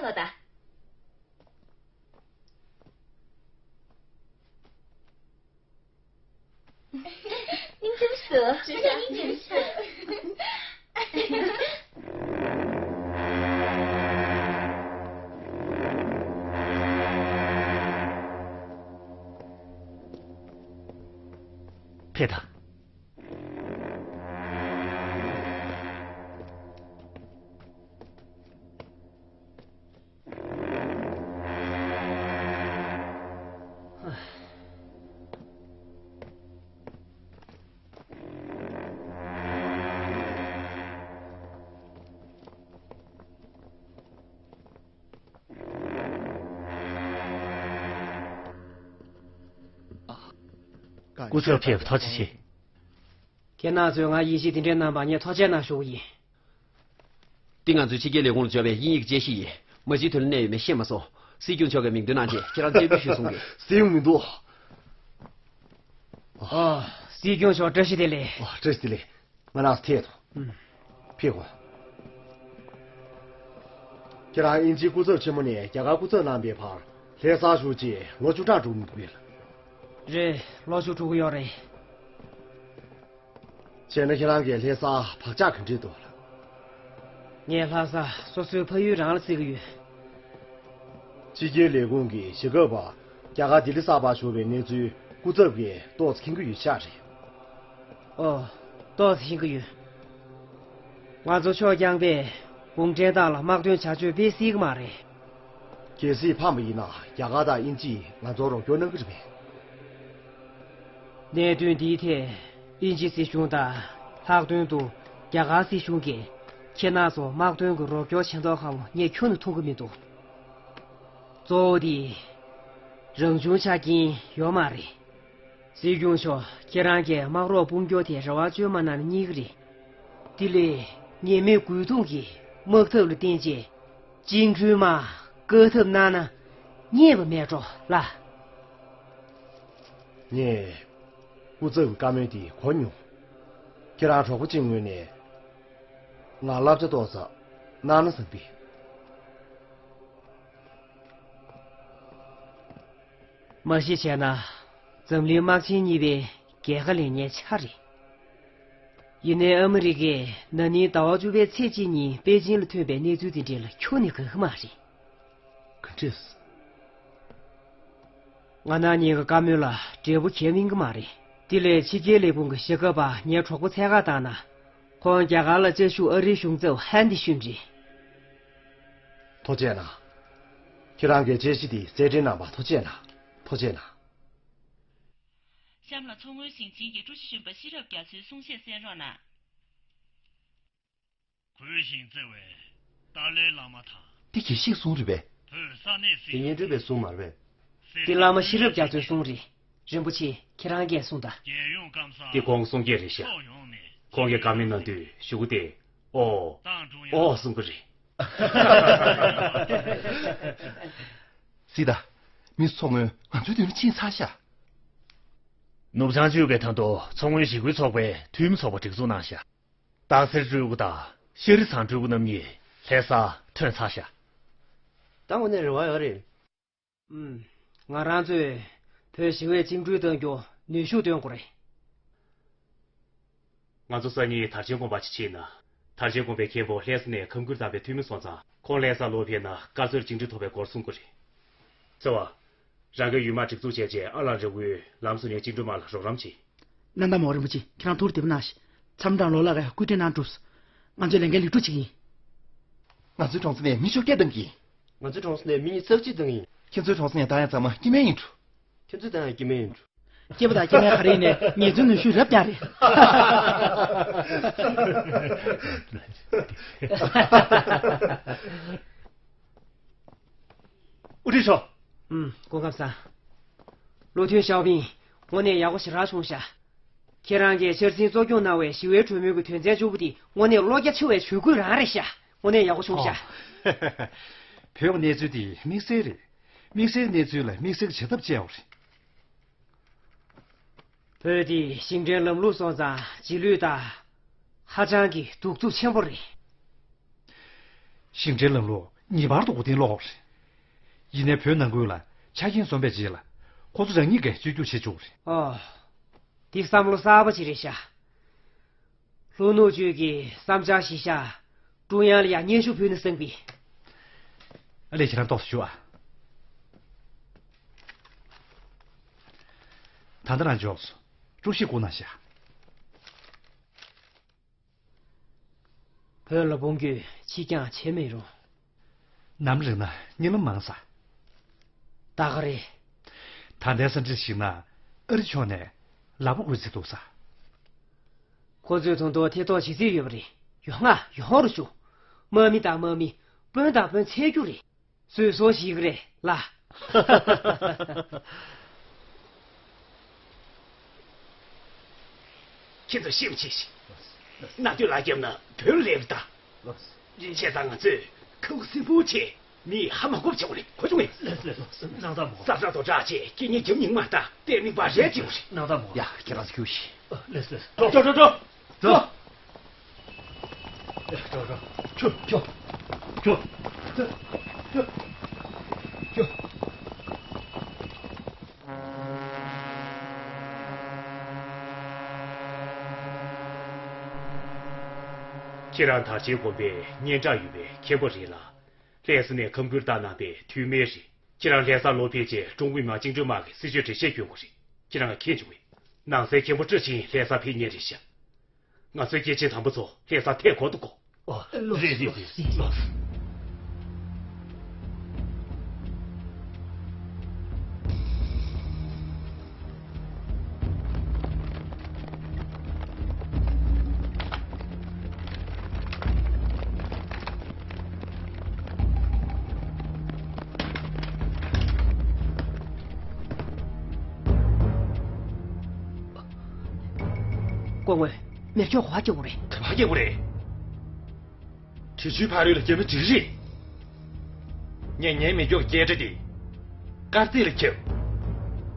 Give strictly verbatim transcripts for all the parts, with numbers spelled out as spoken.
ལོ་ད། སྙིང་རྗེ་པོ་ཞིག་འདུག་བྱས་ཙང་སྙིང་རྗེ་པོ་ཞིག་འདུག་ཕེབས་དང་། སྐུ་ཚབ་ཕེབས། ཐུགས་རྗེ་ཆེ། ཁྱེད་རྣམ་ཚོས་ང་ཡིད་ཆེས་དེ་འདྲའི་གནང་བར་ངས་ཐུགས་རྗེ་གནང་ཞུ་གི་ཡིན། འདི་ང་ཚོའི་ཕྱི་རྒྱལ་ལས་ཁུངས་ལ་འབྱོར་བའི་དབྱིན་ཡིག་གི་དཔྱད་གཞི་ཡིན། མ་གཞི་དོན་ལ་གནས་ཡོད་མེད་ཤེས་མ་སོང་། སྲིད་སྐྱོང་མཆོག་གིས་མིང་འདོན་གནང་རྗེས་ཁྱེད་རང་རྩོད་སྤེལ་ཞུས་གསུང་གི། སྲིད་ཡོང་མི་འདུག་ཨ། སྲིད་སྐྱོང་མཆོག་བཀྲ་ཤིས་བདེ་ལེགས། ཨ། བཀྲ་ཤིས་བདེ་ལེགས། ང་རང་ཚོ་ཐད་དོ། ཨུམ། ཕེབས་དགོས། ཁྱེད་རང་དབྱིན་ཇིའི་སྐུ་ཚབ་ཆེན་མོ་ནས་རྒྱ་གར་སྐུ་ཚབ་གནང་པའི་བར་ལྷ་སར་བཞུགས་རྗེས་ལོ་བཅུ་ཕྲག་འགྲོ་གི་འདུག་གས། རེད། ལོ་བཅུ་དྲུག་ཡོད་རེད། བྱས་ན་ཁྱེད་རང་གིས་ལྷ་སར་བག་ཆགས་ག་འདྲས་འདུག་ལགས། ངས་ལྷ་ས་སོ་སོའི་ཕ་ཡུལ་རང་ལ་བརྩི་གི་ཡོད། ཕྱི་རྒྱལ་ལས་ཁུངས་ཀྱི་ཞི་གབ་པ་རྒྱ་གར་ལྡི་ལི་གསར་པར་བཞུགས་པའི་གནས་ཚུལ་སྐུ་ཚབ་ཀྱིས་ཏོག་ཙམ་མཁྱེན་གྱི་ཡོད་ཤག་རེད། ཨོ། ཏོག་ཙམ་མཁྱེན་གྱི་ཡོད། ང་ཚོ་ཕྱོགས་རྐྱང་པས་གུང་ཁྲན་ཏང་ལ་དམག་དོན་བྱ་སྤྱོད་སྤེལ་སྲིད་ཀྱི་མ་རེད། གལ་སྲིད་ཕམ་པ་ཡིན་ན་རྒྱ་གར་དང་དབྱིན་ཇིས་ང་ཚོར་རོགས་སྐྱོར་གནང་གི་རེད་པས། གནད་དོན་འདིའི་ཐད་དབྱིན་ཇི་སྲིད་གཞུང་དང་ལྷག་དོན་དུ་རྒྱ་གར་སྲིད་གཞུང་གིས་ཁྱེད་རྣམ་ཚོར་དམག་དོན་གྱི་རོགས་སྐྱོར་བྱེད་མདོག་ཁ་པོ་ངས་ཁྱོན་ནས་མཐོང་གི་མི་འདུག་གཙོ་བོ་དེ་རང་བྱུང་ཆ་རྐྱེན་ཡོད་མ་རེད། སྲིད་སྐྱོང་མཆོག་ཁྱེད་རང་གིས་དམག་རོགས་དཔུང་སྐྱོར་དེ་རེ་བ་བཅོལ་མ་གནང་ན་རྙེད་ཀྱི་རེད། དེ་ལས་ཉེས་མེད་རྒོལ་རྡུང་གིས་དམག་འཐབ་ལ་བརྟེན་རྗེས་བཅིངས་འགྲོལ་དམག་བཀག་ཐབས་གནང་ན་རྙེད་པ་མེད་འགྲོ་ལགས། ངས་སྐུ་ཚབ་ཀྱི་བཀའ་མོལ་དེ་གོ་མྱོང་། ཁྱེད་རང་གྲོགས་པོ་གཅིག་ངོས་ནས་ང་བསླབ་བྱ་ཏོག་ཙམ་གནང་ན་བསམ་གི། མ་གཞི་བྱས་ན་འཛམ་གླིང་དམག་ཆེན་གཉིས་པའི་རྒྱལ་ཁ་ལེན་མཁན་ཆགས་རེད། ཡིན་ནའི་ཨ་མི་རི་ཀས་ན་ནིང་ཟླ་བ་བཅུ་པའི་ཚེས་གཅིག་ཉིན་པེ་ཅིང་ལ་ཐོན་པའི་གནས་ཚུལ་དེ་འདྲ་ལ་ཁྱོན་ནས་དགའ་གི་མ་རེད། ག་འདྲས། ང་རང་གཉིས་ཀྱི་བཀའ་མོལ་ལ་འབྲས་བུ་གང་ཡང་སྨིན་གྱི་མ་རེད། དེ་ལས་ཕྱི་རྒྱལ་ལས་ཁུངས་ཀྱི་ཞི་གབ་པ་ངའི་གྲོགས་པོ་འཚོལ་ག་བཏང་ན། ཁོང་རྒྱ་གར་ལ་བཅའ་བཞུགས་ཨ་རིའི་གཞུང་ཚབ་ཧན་དི་ཤུན་རེད། ཐུགས་རྗེ་གནང་། ཁྱེད་རང་གིས་དཔྱད་གཞི་འདི་གསལ་འགྲེལ་གནང་བར་ཐུགས་རྗེ་གནང་། ཐུགས་རྗེ་གནང་། གཤམ་ལ་མཚོ་སྔོན་ཞིང་ཆེན་གྱི་ཀྲུའུ་ཞི་གཞོན་པ་ཤེས་རབ་རྒྱ་མཚོའི་གསུང་བཤད་གསན་རོགས་གནང་། གུས་ཤིང་བརྩེ་བའི་ཏཱ་ལའི་བླ་མ་དང་། འདི་དགེ་བཤེས་གསུང་རེད་པས། བོད་ས་གནས་སྲིད། དེ་སྙན་སྒྲོན་པའི་གསུང་མ་རེད་པས། འདི་བླ་མ་ཤེས་རབ་རྒྱ་མཚོའི་གསུང་རེད། རིན་པོ་ཆེ་ཁྱེད་རང་གིས་གསུངས་དང་། རྒྱལ་ཡོངས་སྐམ་ས། འདི་ཁོང་གསུང་སྐད་རེད་ཤག་ཕྱོགས་ཡོངས་ནས། ཁོང་གིས་བཀའ་མོལ་གནང་དུས་གཞུག་གུ་དེ་ཨོ། ཏང་ཀྲུང་དབྱང་ཨོ་གསུང་གི་རེད། སྲིད་ད། མི་ཚོ་མཚོ་སྔོན་ང་ཚོའི་མདུན་ལ་ཕྱིན་ཚར་ཤག་ནུབ་བྱང་ཆུ་བའི་ཐང་དུ་མཚོ་སྔོན་གཞིས་ཁུལ་ཚོགས་པའི་འཐུས་མི་ཚོགས་པ་སྒྲིག་འཛུགས་གནང་ཤག་སྟག་སེར་སྤྲུལ་སྐུ་དང་ཤ་རི་ཚང་སྤྲུལ་སྐུ་རྣམ་གཉིས་ལྷ་སར་ཐོན་ཚར་ཤག་ད་དངོས་གནས་རེ་བ་ཡོད་རེད། ཨུམ། ང་རང་ཚོས་བོད་ཞི་བས་བཅིངས་འགྲོལ་གཏོང་རྒྱུ་ནུས་ཤུགས་འདོན་དགོས་རེད། ང་ཚོ་སང་ཉིན་དར་ཆེན་དགོན་པར་ཕྱིན་ན། དར་ཆེན་དགོན་པའི་མཁན་པོ་ལྷ་ས་ནས་ཁམས་ཁུལ་དམ་པའི་འཐུས་མི་སོང་ཙང་ཁོང་ལྷ་སར་ལོག་ཕེབས་ན་དཀར་གསོལ་བཅིངས་འགྲོལ་ཐོབ་པའི་སྐོར་གསུང་གི་རེད། ཚེ་བ། རང་གི་ཡུལ་དམག་སྒྲིག་འཛུགས་བྱས་རྗེས་ཨ་ལགས་རི་བོའི་ལམ་བཟོ་ནས་བཅིངས་འགྲོལ་དམག་ལ་རོགས་རམ་བྱེད། གནམ་ཐང་མོ་རིན་པོ་ཆེ་ཁྱེད་རང་ཐུགས་བདེ་པོ་གནང་ཞིག་མཚམས་དྲང་ལོ་ལགས་ཀྱིས་སྐུ་དྲིན་གནང་གྲུབ། ང་ཚོས་ལས་འགན་ལེགས་གྲུབ་བྱེད་ཀྱི་ཡིན། ང་ཚོའི་གྲོང་ཚོ་ནས་མི་བཅོ་བརྒྱད་བཏང་གི་ཡིན། ང་ཚོའི་གྲོང་ཚོ་ནས་མི་ཉི་ཤུ་རྩ་གཅིག་བཏང་གི་ཡིན། ཁྱེད་ཚོའི་གྲོང་ཚོ་ནས་བཏང་ཡ་ཚང་མ་སྐྱེ་དམན་ཡིན་འགྲོ། ཁྱེད་ཚོས་བཏང་ཡ་སྐྱེ་དམན་ཡིན་འགྲོ། སྐྱེས་པ་དང་སྐྱེ་དམན་ག་རེ་ཡིན་ནའི་ངལ་རྩོལ་ནུས་ཤུགས་རབ་རྐྱང་རེད། དབུ་ཁྲིད་མཆོག་ཨུམ། སྐུ་ཁམས་བཟང་། བློ་མཐུན་ཞའོ་ཕིང་། དངོས་གནས་ཡག་པོ་ཞེ་དྲག་བྱུང་ཤག་ཁྱེད་རང་གིས་འཆར་ཟིན་གཙོ་སྐྱོང་གནང་བའི་ཞི་བའི་གྲོས་མོལ་གྱི་དོན་ཚན་བཅུ་པོ་འདི་དངོས་གནས་བློ་རྒྱ་ཆེ་བའི་ཇུས་འགོད་རང་རེད་ཤག་དངོས་གནས་ཡག་པོ་བྱུང་ཤག་ཨོ། བོད་ཀྱི་གནས་ཚུལ་འདི་དམིགས་བསལ་རེད། དམིགས་བསལ་གནས་ཚུལ་ལ་དམིགས་བསལ་གྱི་བྱེད་ཐབས་སྤྱད་དགོས་རེད། བོད་འདི་ཞིང་བྲན་ལམ་ལུགས་སོང་ཙང་རྗེས་ལུས་དང་ཧ་ཅང་གི་གདུག་རྩུབ་ཆེན་པོ་རེད། ཞིང་བྲན་ལམ་ལུགས་ ངེས་པར་དུ་གོ་བརྡ་སློག་དགོས་རེད། ཡིན་ནའི་བོད་ནང་ཁུལ་ལ་ཆ་རྐྱེན་འཛོམས་པའི་རྗེས་ལ་ཁོ་ཚོ་རང་ཉིད་ཀྱིས་བཅོས་བསྒྱུར་བྱེད་ཆོག་གི་རེད། ཨོ། འདི་བསམ་བློ་གསར་པ་ཅིག་རེད་ཤག་ལྷོ་ནུབ་ཅུས་ཀྱིས་བསམ་འཆར་གཞི་བཞག་ཀྲུང་དབྱང་ལ་ཡང་སྙན་ཞུ་ཕུལ་ན་བསམ་གི། ཨ་ལས། ཁྱེད་རང་ཏོག་ཙམ་བཞུགས་ཨ། ད་ལྟ་རང་འབྱོར་སོང་། དཀྲུག་ཤིང་བསྐུར་གནང་ཤག་བོད་ལ་དཔུང་སྐྱོད་ཕྱིར་འགྱངས་བྱེད་མི་རུང་། ནམ་རིང་ན་གཉིད་ལམ་མང་ས། ད་ག་རེད། ད་ལྟའི་ས་འདྲ་ཞིག་ན་ཨ་རི་ཕྱོགས་ནས་ལག་པ་འགུལ་རྩིས་འདུག་ས། ཁོ་ཚོས་ད་དུང་ཐེ་གཏོགས་བྱེད་རྩིས་ཡོད་པ་རེད། ཡོང་ང་ཡོང་རུ་ཆུག་དམག་མི་དང་དམག་མི། དཔོན་དང་དཔོན་འཚོལ་རྒྱུ་རེད། བཟོད་གསོལ་ཞིག་རེད་ལ། ཁྱེད་ཚོ་ཤེས་མི་བྱེད་ཤིག་གནའ་དུས་ལ་རྒྱབ་ན་བོད་ལ་ལེབ་ད། བྱས་ཙང་ང་ཚོས་ཁུ་སིམ་པོ་བྱས་མི་ཧ་མ་གོ་བྱེད་དགོས་རེད། གོ་བྱུང་ངས། ལགས་སོ་ལགས་སོ། གནང་དང་མོ། ས་བསྲག་དོ་དྲག་བྱས་སྐད་ངན་རྒྱབ་སྙིང་མ་ལྟ་དེ་མིག་པ་རེད་བྱེད་དགོས་རེད། གནང་དང་མོ། ཡ་ཁྱེད་རང་ཚོ་རྒྱུགས་ཤིག་ལགས་སོ་ལགས་སོ། འགྲོ་འགྲོ་འགྲོ། འགྲོ། ཁྱོད། ཁྱོད། ཁྱོད། ཁྱོད། ཁྱོད། ཁྱེད་རང་དར་ཆེན་དགོན་པའི་སྙན་གྲགས་ཡོད་པའི་མཁན་པོ་རེད་ལ། ལྷ་ས་ནས་ཁམས་ཁུལ་བཏང་གནང་པའི་འཐུས་མི་རེད། ཁྱེད་རང་ལྷ་ས་ལོག་ཕེབས་རྗེས་ཀྲུང་གོའི་མི་དམངས་བཅིངས་འགྲོལ་དམག་གི་སྲི་ཞུའི་འགྲེལ་བཤད་སྐྱོན་དགོས་རེད། ཁྱེད་རང་གིས་མཁྱེན་བྱུང་བས། ནང་སའི་མཁན་པོ་བཀྲ་ཤིས་ལྷ་ས་ཕེབས་མཁན་རེད་ཤག་ང་ཚོའི་སྐྱེས་ཆེན་དམ་པ་ཚོ་ལྷ་ས་ཐད་འགོ་ཏུ་བསྐོ། ཨོ། རེད་རེད་རེད། ལགས། སྐུ་ངོ། མེ་སྒྱོགས་ག་པར་སྐྱེ་དགོས་རེད། ག་པར་སྐྱེ་དགོས་རེད། གྲི་ཆུའི་ཕ་རོལ་ལ་རྒྱབ་ན་འགྲིག་རེད། ངས་ངའི་མེ་སྒྱོགས་སྐད་སྒྲ་དེ། དཀར་མཛེས་ལ་ཁྱབ།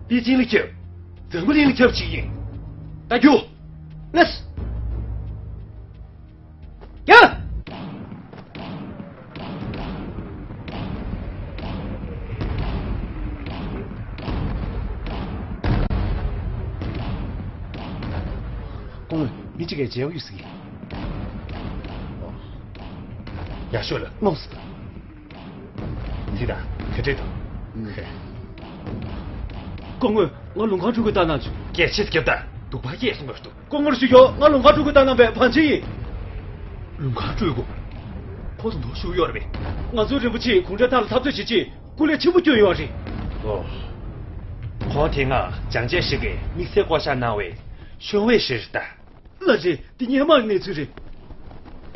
པེ་ཅིང་ལ་ཁྱབ། འཛམ་བུ་གླིང་ལ་ཁྱབ་ཅིག་ཡིན། ད་རྒྱུགས། ལགས། རྒྱུགས། སྐུ་ངོ། མི་གཅིག་གིས་མཇལ་བ་ཡོད་ཟེར་གྱི། ཡག་ཤོས་ལ་ལོངས་སུ། ཟི་དང་ག་འདྲས་དང་། སྐུ་ངོ། ང་ལུང་ཁང་སྤྲུལ་སྐུ་ལྟ་གནང་བྱུང་། སྐད་ཆེ་རྒྱབ་དང་། སྡུག་པ་སྐྱེས་སོང་བར་དུ། སྐུ་ངོར་ཞུ་ཡོད། ང་ལུང་ཁང་སྤྲུལ་སྐུ་ལྟ་གནང་བའི་བང་ཆེན་ཡིན། ལུང་ཁང་སྤྲུལ་སྐུ། ཁོ་ཚོ་འདུག་ཞུ་ཡོད་རེད་པས། ང་ཚོའི་རིན་པོ་ཆེས་གུང་ཁྲན་ཏང་ལ་འཐབ་རྩོད་བྱེད་ཆེད་སྐུ་ལས་ཆེན་པོ་བསྐྱོན་ཡོད་རེད། ཨོ། ཁོང་དེ་སྔ་སྦྱང་བྱ་ཞིག་གིས་དམིགས་བསལ་བསྐོ་བཞག་གནང་བའི་གཞོན་པ་ཞིག་རེད་ད། ལགས་རེད། འདི་སྔོན་མ་གི་གནས་ཚུལ་རེད།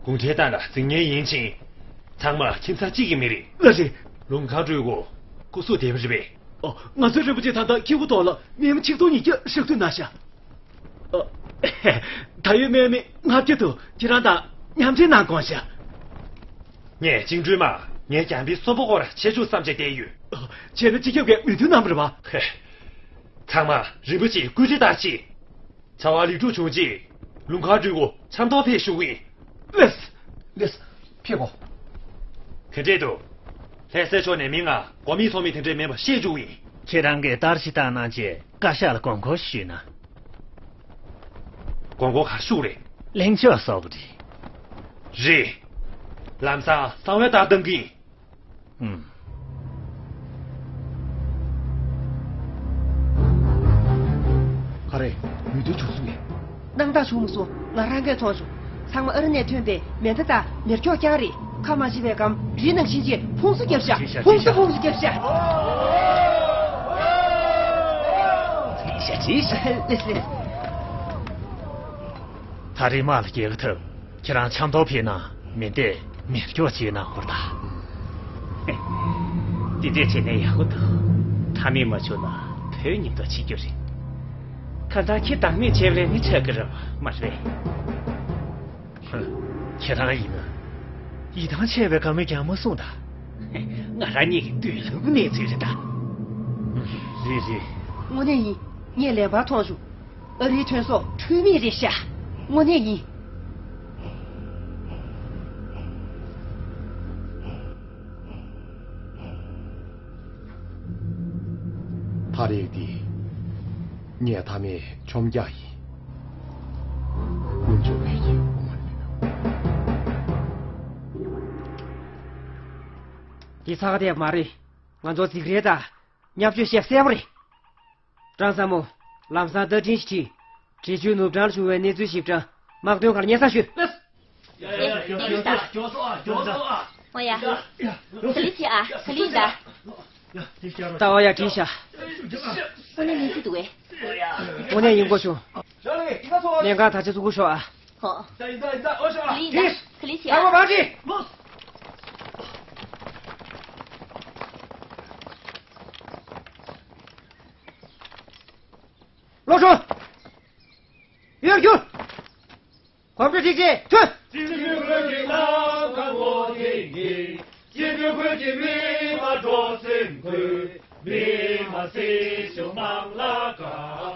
གུང་ཁྲན་ཏང་ལ་འཛིང་ཉེན་ཡིན་ཕྱིན། ཚང་མ་ཁྱིམ་ཚང་གཅིག་གི་མི་རེད། ལགས་རེད། ལུང་ཁང་སྤྲུལ་སྐུ་སྐུ་གཟུགས་བདེ་པོ་རེད་པས། ཨོ། ང་ཚོའི་རིན་པོ་ཆེ་ད་ལྟ་ཁྱེའུ་ཐོག་ལ་རྨས་མ་ཆིག་སྟོང་ཉིས་བརྒྱ་བཞག་ཐུབ་གནང་ཤག་ཨོ། ད་ཡོད་རྨས་མ་ལྔ་བརྒྱ་དུ་ཁྱེད་རང་དང་མཉམ་འབྲེལ་གནང་དགོངས་ཤག་ངས་བཅིངས་འགྲོལ་དམག་ངས་རྒྱང་འཕེན་གསོན་པོ་སྐོར་ཆེད་འཇུག་བསམ་འཆར་བཏོན་ཡོད། ཨོ། བྱས་ན་སྤྱི་ཁྱབ་ཀྱིས་མོས་མཐུན་གནང་བ་རེད་པ། ཧེ། ཚང་མ་རིན་པོ་ཆེའི་བཀོད་སྒྲིག་ལྟར་བྱེད། བྱ་བ་ལེགས་གྲུབ་བྱུང་རྗེས། ལུང་ཁང་སྤྲུལ་སྐུ་ཆབ་མདོ་ཕེབས་ཞུ་གི་ཡིན། ལགས། ལགས། ཕེབས་གོ། ག་འདྲས་འདུག་ལྷ་སའི་ཕྱོགས་ནས་མི་ལྔ་དགོས་མེད་ཚོགས་མི་དེ་འདྲས་མེད་པ་བཤད་བཅུག་གི་ཡིན། ཁྱེད་རང་གིས་བརྡ་ཞིག་བཏང་གནང་རྗེས་བཀའ་ཤག་ལ་དགོངས་སྐོར་ཞུས་ན། དགོངས་སྐོར་ག་རེ་ཞུ་དགོས་རེད། ལྷིང་འཇགས་སོགས་རེད། རེད། ལམ་སང་གསང་བའི་རྟགས་བཏང་གི་ཡིན། ཨུམ། ག་རེ། མོས་མཐུན་བྱུང་སོང་ངས། སྣང་དག་བྱུང་མ་སོང་། ང་རང་གིས་མཐོང་བྱུང་། ཚང་མ་ཨ་རི་ནས་ཐོན་པའི་མེ་མདའ་དང་མེ་སྒྱོགས་རྐྱང་རེད། ཁ་མ་ཕྱེ་བའི་སྒང་རི་ནང་བཞིན་གྱི་ཕུང་སུ་བརྒྱབ་ཤག་ཕུང་སུ་ཕུང་སུ་བརྒྱབ་ཤག་ལགས་སོ། ད་རེས་དམག་ལ་རྒྱལ་ཁ་ཐོབ། ཁྱེད་རང་ཆབ་མདོ་ཕེབས་ན་མེ་མདའ་མེ་སྒྱོགས་ཅིག་གནང་ཧུར་ཐག་དེ་འདྲས་བྱས་ན་ཡག་པོ་འདུག་ཐ་མལ་མ་བྱུང་ན་བོད་ཉིད་དུ་ཆིག་རྒྱུ་རེད། ཁ་མདའ་ཁྱི་བདག་མེད་བྱས་པ་ལས་ནི་ཁྲག་གི་རེད་པ་མ་རེད། ཁྱེད་རང་ཡིན་ན་ཡིད་ཐང་ཆད་པའི་བཀའ་མོལ་ཀྱང་མ་གསུངས་ད། ང་རང་ཉིད་ཀྱི་མདུན་ལམ་གནས་ཚུལ་རེད་ད། རེད་རེད། དངོས་གནས་ཡིན། ངས་ལན་པར་མཐོང་བྱུང་། ཨ་རིའི་ཐོན་ཟོག་འཁྲུལ་མེད་རེད་ཤག་དངོས་གནས་ཡིན། ཐག་རིང་འདི་ངས་མཐའ་མའི་མཆོང་རྒྱག་ཡིན། ཀུན་སྤྱོད་བེད་སྤྱོད་དབང་མ་ལེན། འདི་ཚ་ག་དེ་མ་རེད། ང་ཚོ་འཛིང་རེས་དང་བརྙས་བཅོས་བྱས་གསལ་པོ་རེད། ཀྲང་ཚང་མོ། ལམ་སང་བརྡ་འཕྲིན་ཞིག་བྲིས། འབྲི་ཆུའི་ནུབ་བྱང་ལ་བྱུང་བའི་གནས་ཚུལ་ཞིབ་ཕྲ་དམག་དོན་ཁང་ལ་སྙན་སེང་ཞུས། ཨོ་ཡ། ག་ལེ་བྱེད་ཨ། ག་ལེ་ཡིན་ད། ད་ཨོ་ཡ་བྲིས་ཤག་དངོས་གནས་ཡིན་གྱི་འདུག་གས། དངོས་གནས་ཡིན་དགོས་བྱུང་། གནད་འགག་ད་ཆ་ཚུགས་ཀྱི་ཤོག་ཨ། ཧོ། ག་ལེ་ཡིན་ད། ག་ལེ་བྱེད་ཨ། ལོ་ཤོ། ཡོད་རྒྱུ། གོམ་བགྲོད་སྒྲིག་ཆས་ཐོན། སྤྱི་འཐུས་ཁུལ་གྱི་ལམ་ཁ་ངོ་ཐེངས་འདི། སྤྱི་འཐུས་ཁུལ་གྱི་མི་མང་འགྲོ་སེམས་ཁུལ། མི་མང་སྲིད་གཞུང་དམངས་ལ་དགའ།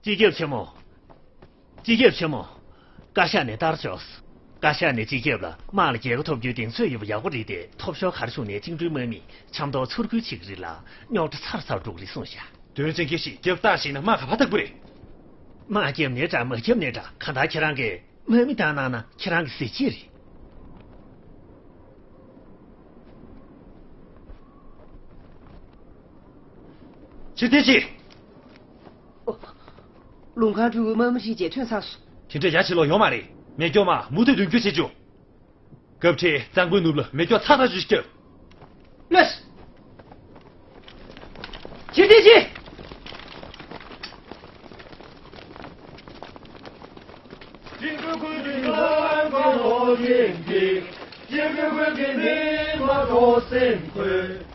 སྤྱི་ཁྱབ་ཆེན་མོ། སྤྱི་ཁྱབ་ཆེན་མོ། བཀའ་ཤག་ནས་ལྟར་ཞོག་བཀའ་ཤག་ནས་སྤྱི་ཁྱབ་ལ་དམག་ལ་རྒྱལ་ཁ་ཐོབ་རྒྱུའི་གདེང་ཚོད་ཡོད་པ་ཡག་པོ་རེད་དེ། ཐོབ་ཤོར་ག་རེ་བྱུང་ནའི་བཅིངས་འགྲོལ་དམག་མིས་ཆབ་མདོར་ཚུར་རྒོལ་བྱེད་ཀྱི་རེད་ལ། རྙོག་དྲ་ཚ་རུ་ཚ་རུ་འགྲོ་གི་རེད་གསུངས་ཤག་དོན་ཚན་ཁ་ཤས་རྒྱབ་རྟགས་ཤིག་ན་དམག་ག་པ་ཐག་པོ་རེད། དམག་རྒྱབ་ནའི་འདྲ་མ་རྒྱབ་ནའི་འདྲ། གང་ལྟར་ཁྱེད་རང་གིས་དམག་མི་བཏང་གནང་ན་ཁྱེད་རང་གི་གཟི་བརྗིད་རེད། ཕྱིར་འཐེན་བྱེད། ལུང་ཁང་ཕྲུ་གུ་དམག་མི་ཁྲིད་བྱས་ཐོན་ཚར་སོང་། དེ་འདྲ་ཡ་ཆེ་ལོ་ཡོང་མ་རེད། མེ་སྒྱོགས་མ་མུ་མཐུད་མདུན་སྐྱོད་བྱེད་རྒྱུ། སྐབས་འཕྲལ་གཙང་པོའི་ནུབ་ལ་མེ་སྒྱོགས་ཚ་ཐག་ཆོད་ཅིག་བརྒྱབ། ལགས། ཕྱིར་འཐེན་བྱེད། སྤྱི་འཐུས་ཁུལ་གྱི་ལམ་ཁ་ངོ་ཐེངས་འདི། སྤྱི་འཐུས་ཁུལ་གྱི་མི་མང་འགྲོ་སེམས་ཁུལ།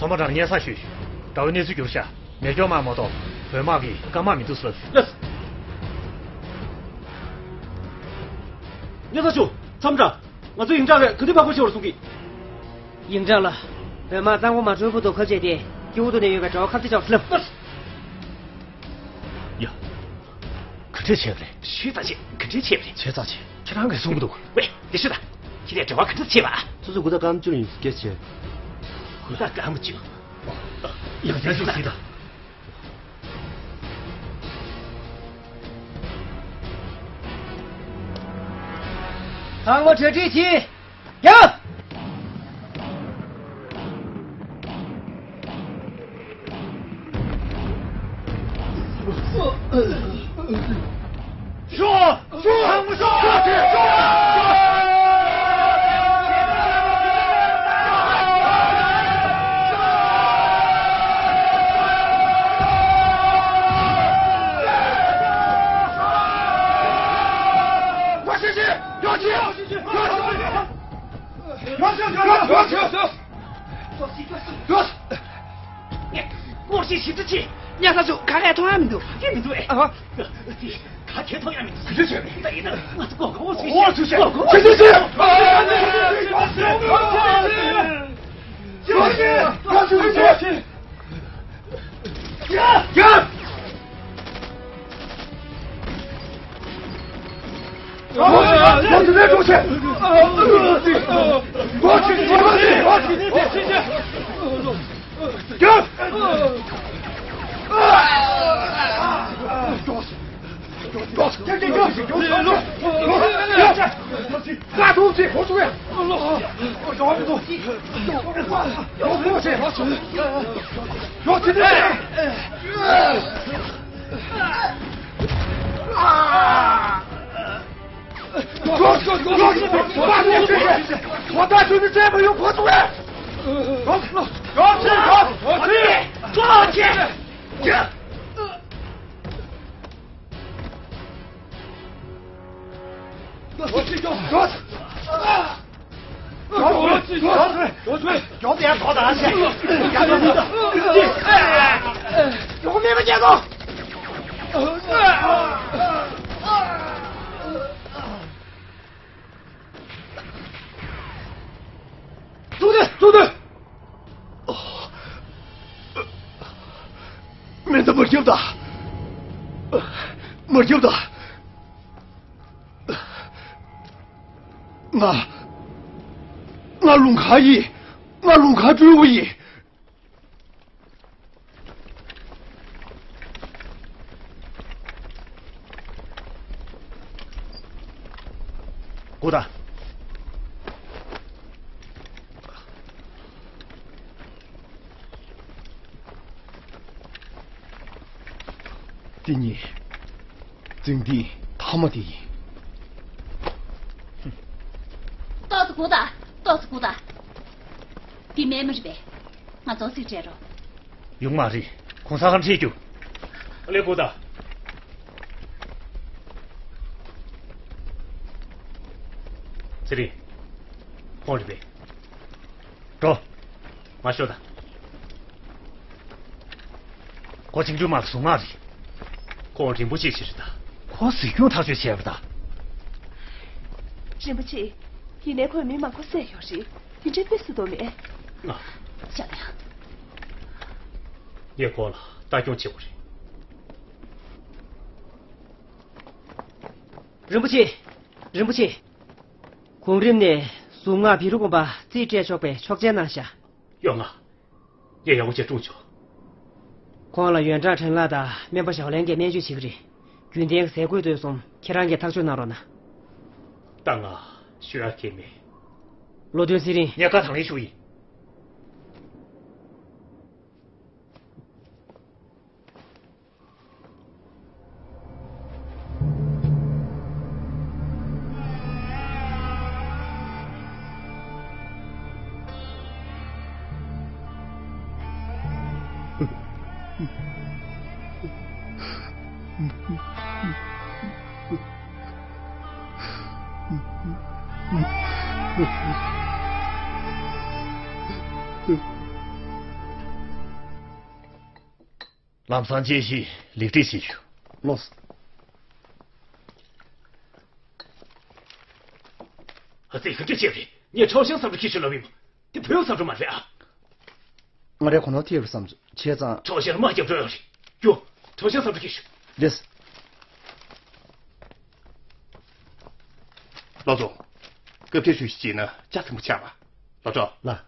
ཚང་མ་རང་སྙན་སེང་ཞུས། དགྲ་བོའི་གནས་ཚུལ་འགྱུར་ཤག་མེ་སྒྱོགས་དམག་མ་གཏོགས་བོད་དམག་གི་རྐང་དམག་མི་འདུག་ཟེར། ལགས། སྙན་སེང་ཞུ། ཚམ་དྲ། ང་ཚོའི་ཡིག་ཚང་བས་ག་དུས་ཕར་རྒོལ་བྱེད་པར་གསུང་གི། ཡིག་ཚང་ལ། བོད་དམག་གཙང་པོ་མ་གྲོལ་བར་དུ་ཁ་བཅད་དེ་སྐྱིད་པོ་འདུག་ནས་ཡོད་པའི་གྲྭ་བ་ཁ་གཏད་བཅག་ལབ། ཡ། ག་འདྲས་བྱས་པ་རེད། ཤེས་ད་བྱས། ག་འདྲས་བྱས་པ་རེད། བྱས་ད་བྱས། ཁྱེད་རང་གིས་གསུང་གི་འདུག་ཝེ། དེ་ཤེས་ད། ཁྱེད་རས་དྲི་བ་ག་འདྲས་བྱས་པ། སོ་སོ་གུ་ད་སྐར་མ་བཅུ་ཡིན་སྐད་ཆ། གུ་ད་སྐར་མ་བཅུ། ཡ་ཡ་ཡ་ཤེས་ད། ཚང་མ་གྲ་སྒྲིག་གྱིས། ཡ། སྐོར་ཞིག་ཞིབ་ཕྲ་ཆེ། ཉལ་ས་ཚོ་ག་གས་མཐོང་ཡ་མི་འདུག་ག་གས་མི་འདུག་ཨེ། ཨ། ག་གས་མཐོང་ཡ་མི་འདུག་ག་གས་མཐོང་ཡ་མི་འདུག་ག་གས་མཐོང་ཡ་མི་འདུག་ད་ཡིན་ན་ང་ཚོ་གོ་གོ་ཚུལ་ཤེས། གོ་གོ་ཚུལ་ཤེས། ཡ། ཡ། མེ་མདའ་མ་རྒྱབ་ད། མ་རྒྱབ་ད། ང་། ང་ལུང་ཁ་ཡིན། ང་ལུང་ཁ་སྤྲུལ་སྐུ་ཡིན། སྒུག་དང་། འདི་གཉིས། འཛིང་འདི་མཐའ་མ་དེ་ཡིན། ཏོག་ཙམ་སྒུག་དང་། ཏོག་ཙམ་སྒུག་དང་། འདི་སྨན་མ་རེད་པས། ང་ཚོ་རྩིས་སྤྲད་རོགས། ཡོང་མ་རེད། གོང་ས་ཁར་འཁྲིད་རྒྱུ། ཨ་ལས། སྒུག་དང་། ཚེ་རིང་། ཁོང་རེད་པས། འགྲོ། མར་ཤོག་དང་། ཁོ་བཅིངས་འགྲོལ་དམག་གི་གཟུངས་སྔགས་རེད། ཁོང་རིན་པོ་ཆེ་ཞིག་རེད་ད། ཁོ་གཟིགས་སྐྱོང་ཐག་གཅོད་བྱས་པ་ད། རིན་པོ་ཆེ། ཡིན་ནའི་ཁོས་མི་མང་པོ་བསད་ཡོད་རེད། དེ་འདྲའི་དཔེ་སྲིད་དོ་མེད། ང་། ཤ་ཡང་། ངས་ཁོ་ལ་ལྟ་སྐྱོང་བྱེད་དགོས་རེད། རིན་པོ་ཆེ། རིན་པོ་ཆེ། གོང་རིམ་ནས་གཟུངས་སྔགས་བི་རུ་དགོན་པ་རྩིས་སྤྲད་ཆོག་པའི་ཆོག་མཆན་གནང་ཤག། ཡོང་ང་། ངས་ཡག་པོ་བྱས་སྲུང་ཆོག། ཁོང་ལ་ཡོན་ཀྲང་ཁྲེན་ལགས་དང་སྨན་པ་ཞའོ་ལན་གྱིས་སྨན་བཅོས་བྱེད་ཀྱི་རེད། རྒྱུན་ལྡན་གྱི་ཟས་གོས་དེ་གསུམ་ཁྱེད་རང་གིས་ཐག་གཅོད་གནང་རོགས་གནང་། ད་ང་ཞུ་ཡག་གང་ཡང་མེད། བློ་མཐུན་ཚེ་རིང་། ངས་བཀའ་དང་ལེན་ཞུ་ཡིན། ལམ་སང་དཔྱད་གཞི་ལེགས་སྒྲིག་བྱེད་ཞུ། ལགས་སོ། ཨ་ཙི། ག་འདྲ་བྱས་རེད། ངས་ཁྲའོ་ཞན་ས་འབྲུ་ཁྱེར་ཤོག་ལབ་ཡིན་པ། དེ་བོད་ས་འབྲུ་མ་རེད་ཨ། ང་རའི་གོ་ནོར་ཐེབས་རེད་བསམ་བྱས་ཙང་། ཁྲའོ་ཞན་ལ་དམག་རྒྱབ་འགྲོ་ཡོད་རེད། རྒྱུགས། ཁྲའོ་ཞན་ས་འབྲུ་ཁྱེར་ཤོག། ལགས། ལགས་སོ། སྐབས་དེར་ཞུ་ཞིག་བྱས་ན་ཅག་ཚིམ་པོ་ཆགས་པ། ལགས་སོ། ལགས།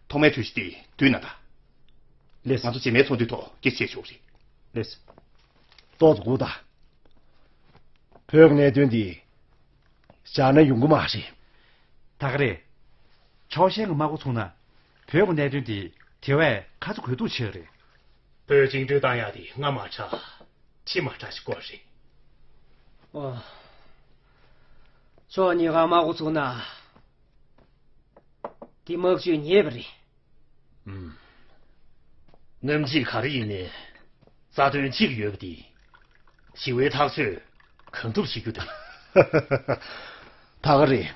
ཐོག་མའི་གྲོས་གཞི་དེ་བསྡུས་གནང་དང་། ལགས། ང་ཚོ་རྗེས་མའི་ཚོགས་འདུའི་ཐོག་སྐད་ཆ་བཤད་ཆོག་རེད། ལགས། ཏོག་ཙམ་སྒུག་དང་། བོད་ཀྱི་གནད་དོན་འདི་བཞག་ན་ཡོང་གི་མ་རེད། ད་ག་རེད། ཁྲའོ་ཞན་གྱི་དམག་འགོ་ཚུགས་ན། བོད་ཀྱི་གནད་དོན་འདི་དེ་བས་ཁ་ཚ་དགོས་གཏུགས་ཆེ་གི་རེད། བོད་བཅིངས་འགྲོལ་བཏང་ཡག་དེ་སྔ་མ་དྲག་ཕྱི་མ་དྲག་ཞིག་དགོས་རེད། ཨོ། ཕྱོགས་གཉིས་ཀ་དམག་འགོ་ཚུགས་ན། དེ་དམག་ཇུས་ཉེས་པ་རེད། ཨུམ། གནམ་གཤིས་ག་རེ་ཡིན་ནའི། རྩ་དོན་གཅིག་ཡོད་པ་དེ། ཞི་བའི་ཐག་གཅོད་གང་ཐུབ་བྱེད་རྒྱུ་དེ། ད་ག་རེད།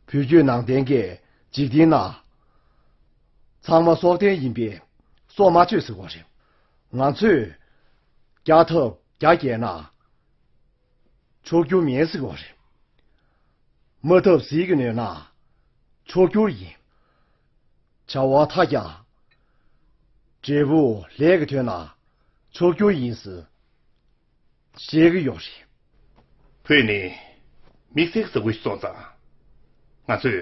བོད་བརྒྱུད་ནང་བསྟན་གྱི་འཇིག་རྟེན་ན། ཚང་མ་སྲོག་ལྡན་ཡིན་པས་སྲོག་མ་གཅོད་ཟེར་བ་རེད། ང་ཚོས་རྒྱག་ཐབས་རྒྱག་བསྐྱལ་ན། ཕྱོགས་འགྱུར་མིན་ཟེར་བ་རེད། མ་ཐབས་ཟིལ་གྱིས་གནོན་ན་ཕྱོགས་འགྱུར་ཡིན། བྱ་བ་མཐའ་རྒྱག་འབྲས་བུ་ལས་ཀྱི་ཐོན་ན་ཕྱོགས་འགྱུར་ཡིན་ཟེར་བཤད་ཀྱི་ཡོད་རེད། བོད་ནི་དམིགས་བསལ་གྱི་ས་ཁུལ་ཞིག་སོང་ཙང་། ང་ཚོས་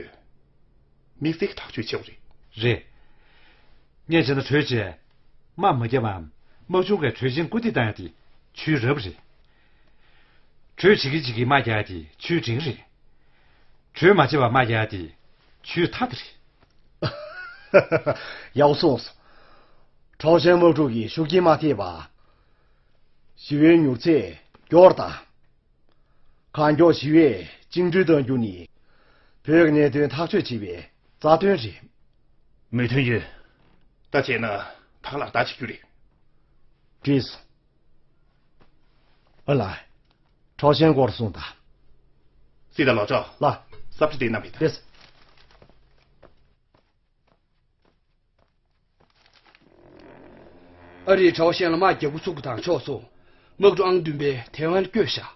དམིགས་བསལ་གྱི་ཐག་གཅོད་བྱེད་དགོས་རེད། རེད། ངས་བྱས་ན་གྲོས་བྱས། དམག་མ་བརྒྱབ་པའམ་དམག་སྦྱོང་གི་གྲོས་ཆིངས་བཀོད་སྒྲིག་བཏང་ཡག་དེ་ཆུའི་རབ་རེད། གྲོས་བྱེད་ཀྱི་བྱེད་ཀྱི་དམག་རྒྱག་ཡག་དེ་ཆུའི་འབྲིང་རེད། གྲོས་མ་བྱས་པར་དམག་རྒྱག་ཡག་དེ་ཆུའི་མཐའ་དེ་རེད། ཡག་པོ་གསུངས་སོང་། ཁྲའོ་ཞན་དམག་འཁྲུག་གི་ཤུགས་རྐྱེན་མ་ཐེབས་པར། ཞི་བའི་མྱུར་ཚད་མགྱོགས་རུ་བཏང་། གང་མགྱོགས་ཞི་བས་བཅིངས་འགྲོལ་གཏང་རྒྱུ་ནི། བོད་ཀྱི་གནད་དོན་ཐག་གཅོད་བྱེད་པའི་རྩ་དོན་རེད། མོས་མཐུན་ཡོད། ད་བྱས་ན་ད་ག་ལག་བསྟར་བྱེད་རྒྱུ་རེད། བྲིས། ཨ་ལ། ཁྲའོ་ཞན་སྐོར་གསུངས་དང་། སྲིད་དང་ལོ་ཅོག་ལ། སབ་ཁྲི་དེ་ན་བེ་ད། ལགས། ཨ་རིས་ཁྲའོ་ཞན་ལ་དམག་རྒྱག་འགོ་ཚུགས་དང་ཕྱོགས་སུ། དམག་གྲུ་ཨང་བདུན་པས་ཐེ་ཝན་བསྐྱོད་བཞག།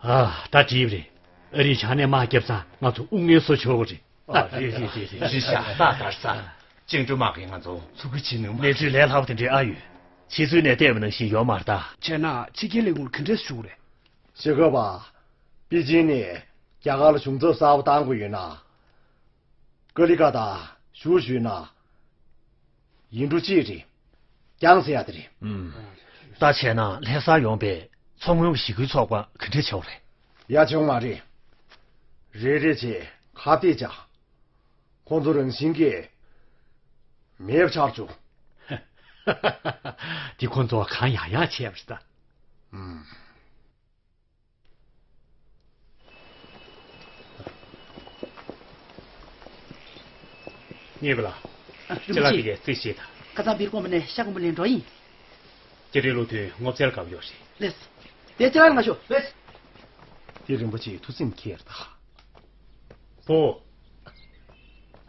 ཨ། ད་འགྲིག་རེད། ཨ་རིས་བྱང་ནས་དམག་བརྒྱབ་ཙང་ང་ཚོ་དབུགས་ངལ་གསོ་ཆོག་གི་རེད། ཨ། རེད་རེད་རེད་རེད། རེད་ཤག་ད་དར་ས། བཅིངས་འགྲོལ་དམག་གིས་ང་ཚོ་ཚུར་རྒོལ་བྱེད་ནུས་མ་རེད། གནས་ཚུལ་ལས་སླ་པོ་དེ་འདྲས་ཨ་ཡོད། ཕྱི་ཚུལ་ནས་བལྟས་པ་ནང་བཞིན་ཡོད་མ་རེད་ད། བྱས་ན་ཕྱི་རྒྱལ་ལས་ཁུངས་ལ་ག་འདྲས་ཞུ་དགོས་རེད། ཤེས་དགོས་པ། པེ་ཅིན་ནས་རྒྱ་གར་ལ་གཞུང་ཚབ་གསར་པ་བཏང་དགོས་ཡོད་ན། ཀ་ལི་ཀ་ཏ་བཞུགས་ཞུས་ན། ཡིག་འབྲུ་གཅིག་རེད། རྒྱང་ཟེར་ཡ་དེ་རེད། ཨུམ། ད་བྱས་ན་ལྷ་སར་ཡོང་པའི་མཚོ་སྔོན་གྱི་གཞིས་ཁུལ་ཚོགས་པ་ག་འདྲས་བྱས་པ་རེད། ཡ་བྱུང་མ་རེད། རེ་རེ་བྱས་ཁ་གཏད་བཅག་ཁོང་ཚོ་རང་བཞིན་གྱིས་མེད་པ་ཆགས་བྱུང་། འདི་ཁོང་ཚོ་གང་ཡག་ཡག་བྱས་པ་རེད་ད། ཨུམ། གཉིས་པ་ལ། ཨ། རིན་པོ་ཆེ། ཅ་ལག་དེ་གའི་རྩིས་བྱེད་དང་། ཁ་སང་བིར་ཀོང་པོ་ནས་ཤ་སྐམ་པོ་ལེན་འགྲོ་ཡིན། སྐྱ་རེངས་བློ་མཐུན་སྔོ་ཚལ་དགའ་པོ་ཡོད་རེད། ལེས། དེ་ཅ་ལག་ང་ཤོག་ལེས། དེ་རིན་པོ་ཆེའི་ཐུགས་སེམས་ཁྱེར་ད། བུ།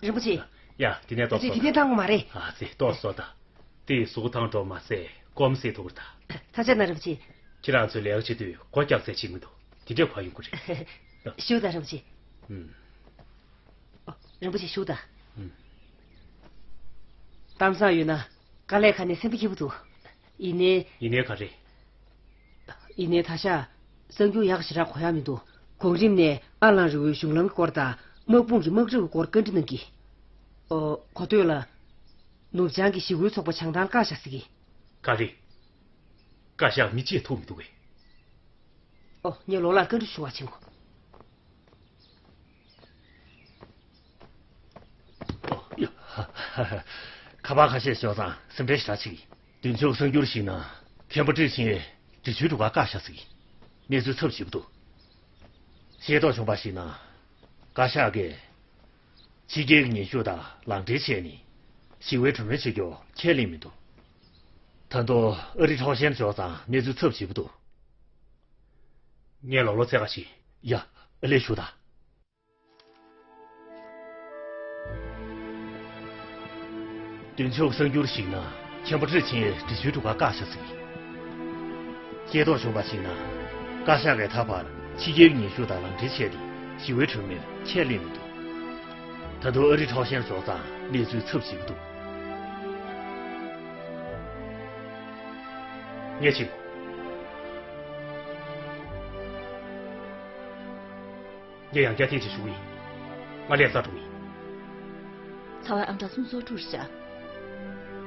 རིན་པོ་ཆེ། ཡ། དེ་ནས་ཏོག་ཙམ། དེ་དེ་བཏང་དགོས་མ་རེད། ཨ་ཙི། ཏོག་ཙམ་ད། དེ་གཟུགས་ཐང་འགྲོ་མ་ཟད་སྐོམ་སེ་ཐུག་རེད་ད། ཐ་ཆད་ན་རིན་པོ་ཆེ། ཁྱེད་རང་ཚོས་ལས་ཀ་བྱེད་དུས་སྒོ་རྒྱག་ཚད་ཅིག་མི་འདུག་དེ་འདྲས་ག་ཡོང་གི་རེད། བཞུགས་དང་རིན་པོ་ཆེ། ཨུམ། ཨོ། རིན་པོ་ཆེ་བཞུགས་དང་། ཨུམ། གཏམ་བཟང་ཡོད་ན་དཀའ་ལས་ཁག་ནས་སེམས་པ་སྐྱིད་པོ་འདུག་ཡིན་ནའི། ཡིན་ནའི་ག་རེ། ཡིན་ནའི་ད་ཆ་གསར་འགྱུར་ཡག་ཞེ་དྲག་གོ་ཡག་མི་འདུག་གོང་རིམ་ནས་ཨ་ལང་རི་བོའི་གཞུང་ལམ་གྱི་སྐོར་དང་དམག་དཔུང་གི་དམག་གྲབས་ཀྱི་སྐོར་བཀའ་འདྲི་གནང་གི། ཨོ། གོ་ཐོས་ལ། ནུབ་བྱང་གི་གཞིས་ཁུལ་ཚོགས་པ་བྱང་ཐང་ལ་བཀག་བཞག་ཟེར་གི། ག་རེ། བཀའ་ཤག་མི་གཅིག་ཐུག་མི་འདུག་གས། ཨོ། ངས་ལོ་ལགས་བཀའ་འདྲི་ཞུ་བར་ཕྱིན་གོ། ཨོ། ཡ། ཁ་པར་ཁ་ཤས་ཞོག་ཙང་སེམས་ཁྲལ་ཞེ་དྲག་བྱེད་ཀྱི། མདུན་ཕྱོགས་གསར་འགྱུར་ཞིག་ན་མཁན་པོ་ཀྲི་ཆིང་འདྲི་གཅོད་སྒྲུབ་ཁར་བཀག་བཞག་ཟེར་གི། གནས་ཚུལ་ཚབས་ཆེ་པོ་འདུག་ཤེས་རྟོགས་བྱུང་བར་གཞིགས་ན། བཀའ་ཤག་གིས་ཕྱི་རྒྱལ་གྱི་ཉེན་ཤུགས་དང་ལག་འབྲེལ་བྱས་ནས་ཞི་བའི་གྲོས་མོལ་བྱེད་རྒྱུ་ཁས་ལེན་མི་འདུག་ད་དུང་ཨ་རི་ཁྲའོ་ཞན་ཕྱོགས་ཙང་གནས་ཚུལ་ཚབས་ཆེ་པོ་འདུག་ངས་ལོ་ལོ་རྩེ་ག་ཞིག་ཡ། ཨ་ལས་ཞུ་དང་། མདུན་ཕྱོགས་གསར་འགྱུར་ཞིག་ན་མཁན་པོ་ཀྲི་ཆིང་འདྲི་གཅོད་སྒྲུབ་ཁར་བཀག་བཞག་ཟེར་གི། ཤེས་རྟོགས་བྱུང་བར་གཞིགས་ན། བཀའ་ཤག་གིས་ད་བར་ཕྱི་རྒྱལ་ཉེན་ཤུགས་དང་ལག་འབྲེལ་བྱས་ཏེ་ཞི་བའི་གྲོས་མོལ་ཁས་ལེན་མི་འདུག་ད་དུང་ཨ་རི་ཁྲའོ་ཞན་ཕྱོགས་ཙང་གནས་ཚུལ་ཚབས་ཆེ་པོ་འདུག་ངས་ཕྱིན། ངས་ཡང་བསྐྱར་ཐེངས་གཅིག་ཞུ་གི་ཡིན། ང་ལས་ས་འགྲོ་གི་ཡིན། ཚ་བའི་ཨམ་ཕྲག་སུམ་ཅུ་སོ་དྲུག་རེད་བཞག་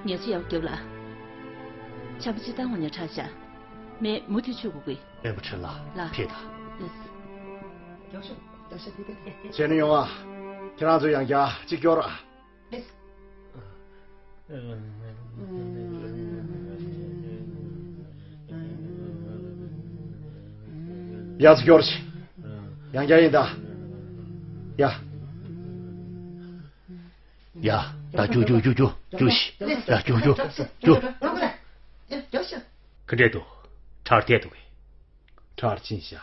ངས་ཅི་ཡག་རྒྱབ་ལ། ཆམ་པ་ཅི་བཏང་བ་ཉར་ཁྲག་བཞག་མས་མུ་མཐུད་མཆོད་དགོས་ཀི། སྨན་པ་ཁྲིན་ལགས། ལགས། ཕེབས་དང་། ལགས། བྱས་ན་ཡོང་ཨ། ཁྱེད་རང་ཚོ་ཡང་བསྐྱར་གཅིག་སྐྱོར་ཨ། ཡ། ཚུར་སྐྱོར་ཞིག་ཡང་བསྐྱར་ཡིན་ད། ཡ། ཡ། ད་རྒྱུགས་རྒྱུགས་རྒྱུགས་རྒྱུགས་རྒྱུགས་ཤིག་ཡ། རྒྱུགས་རྒྱུགས་རྒྱུགས། ག་འདྲས་འདུག་ཁྲག་ཐལ་འདུག་གས། ཁྲག་ཕྱིན་ཤག་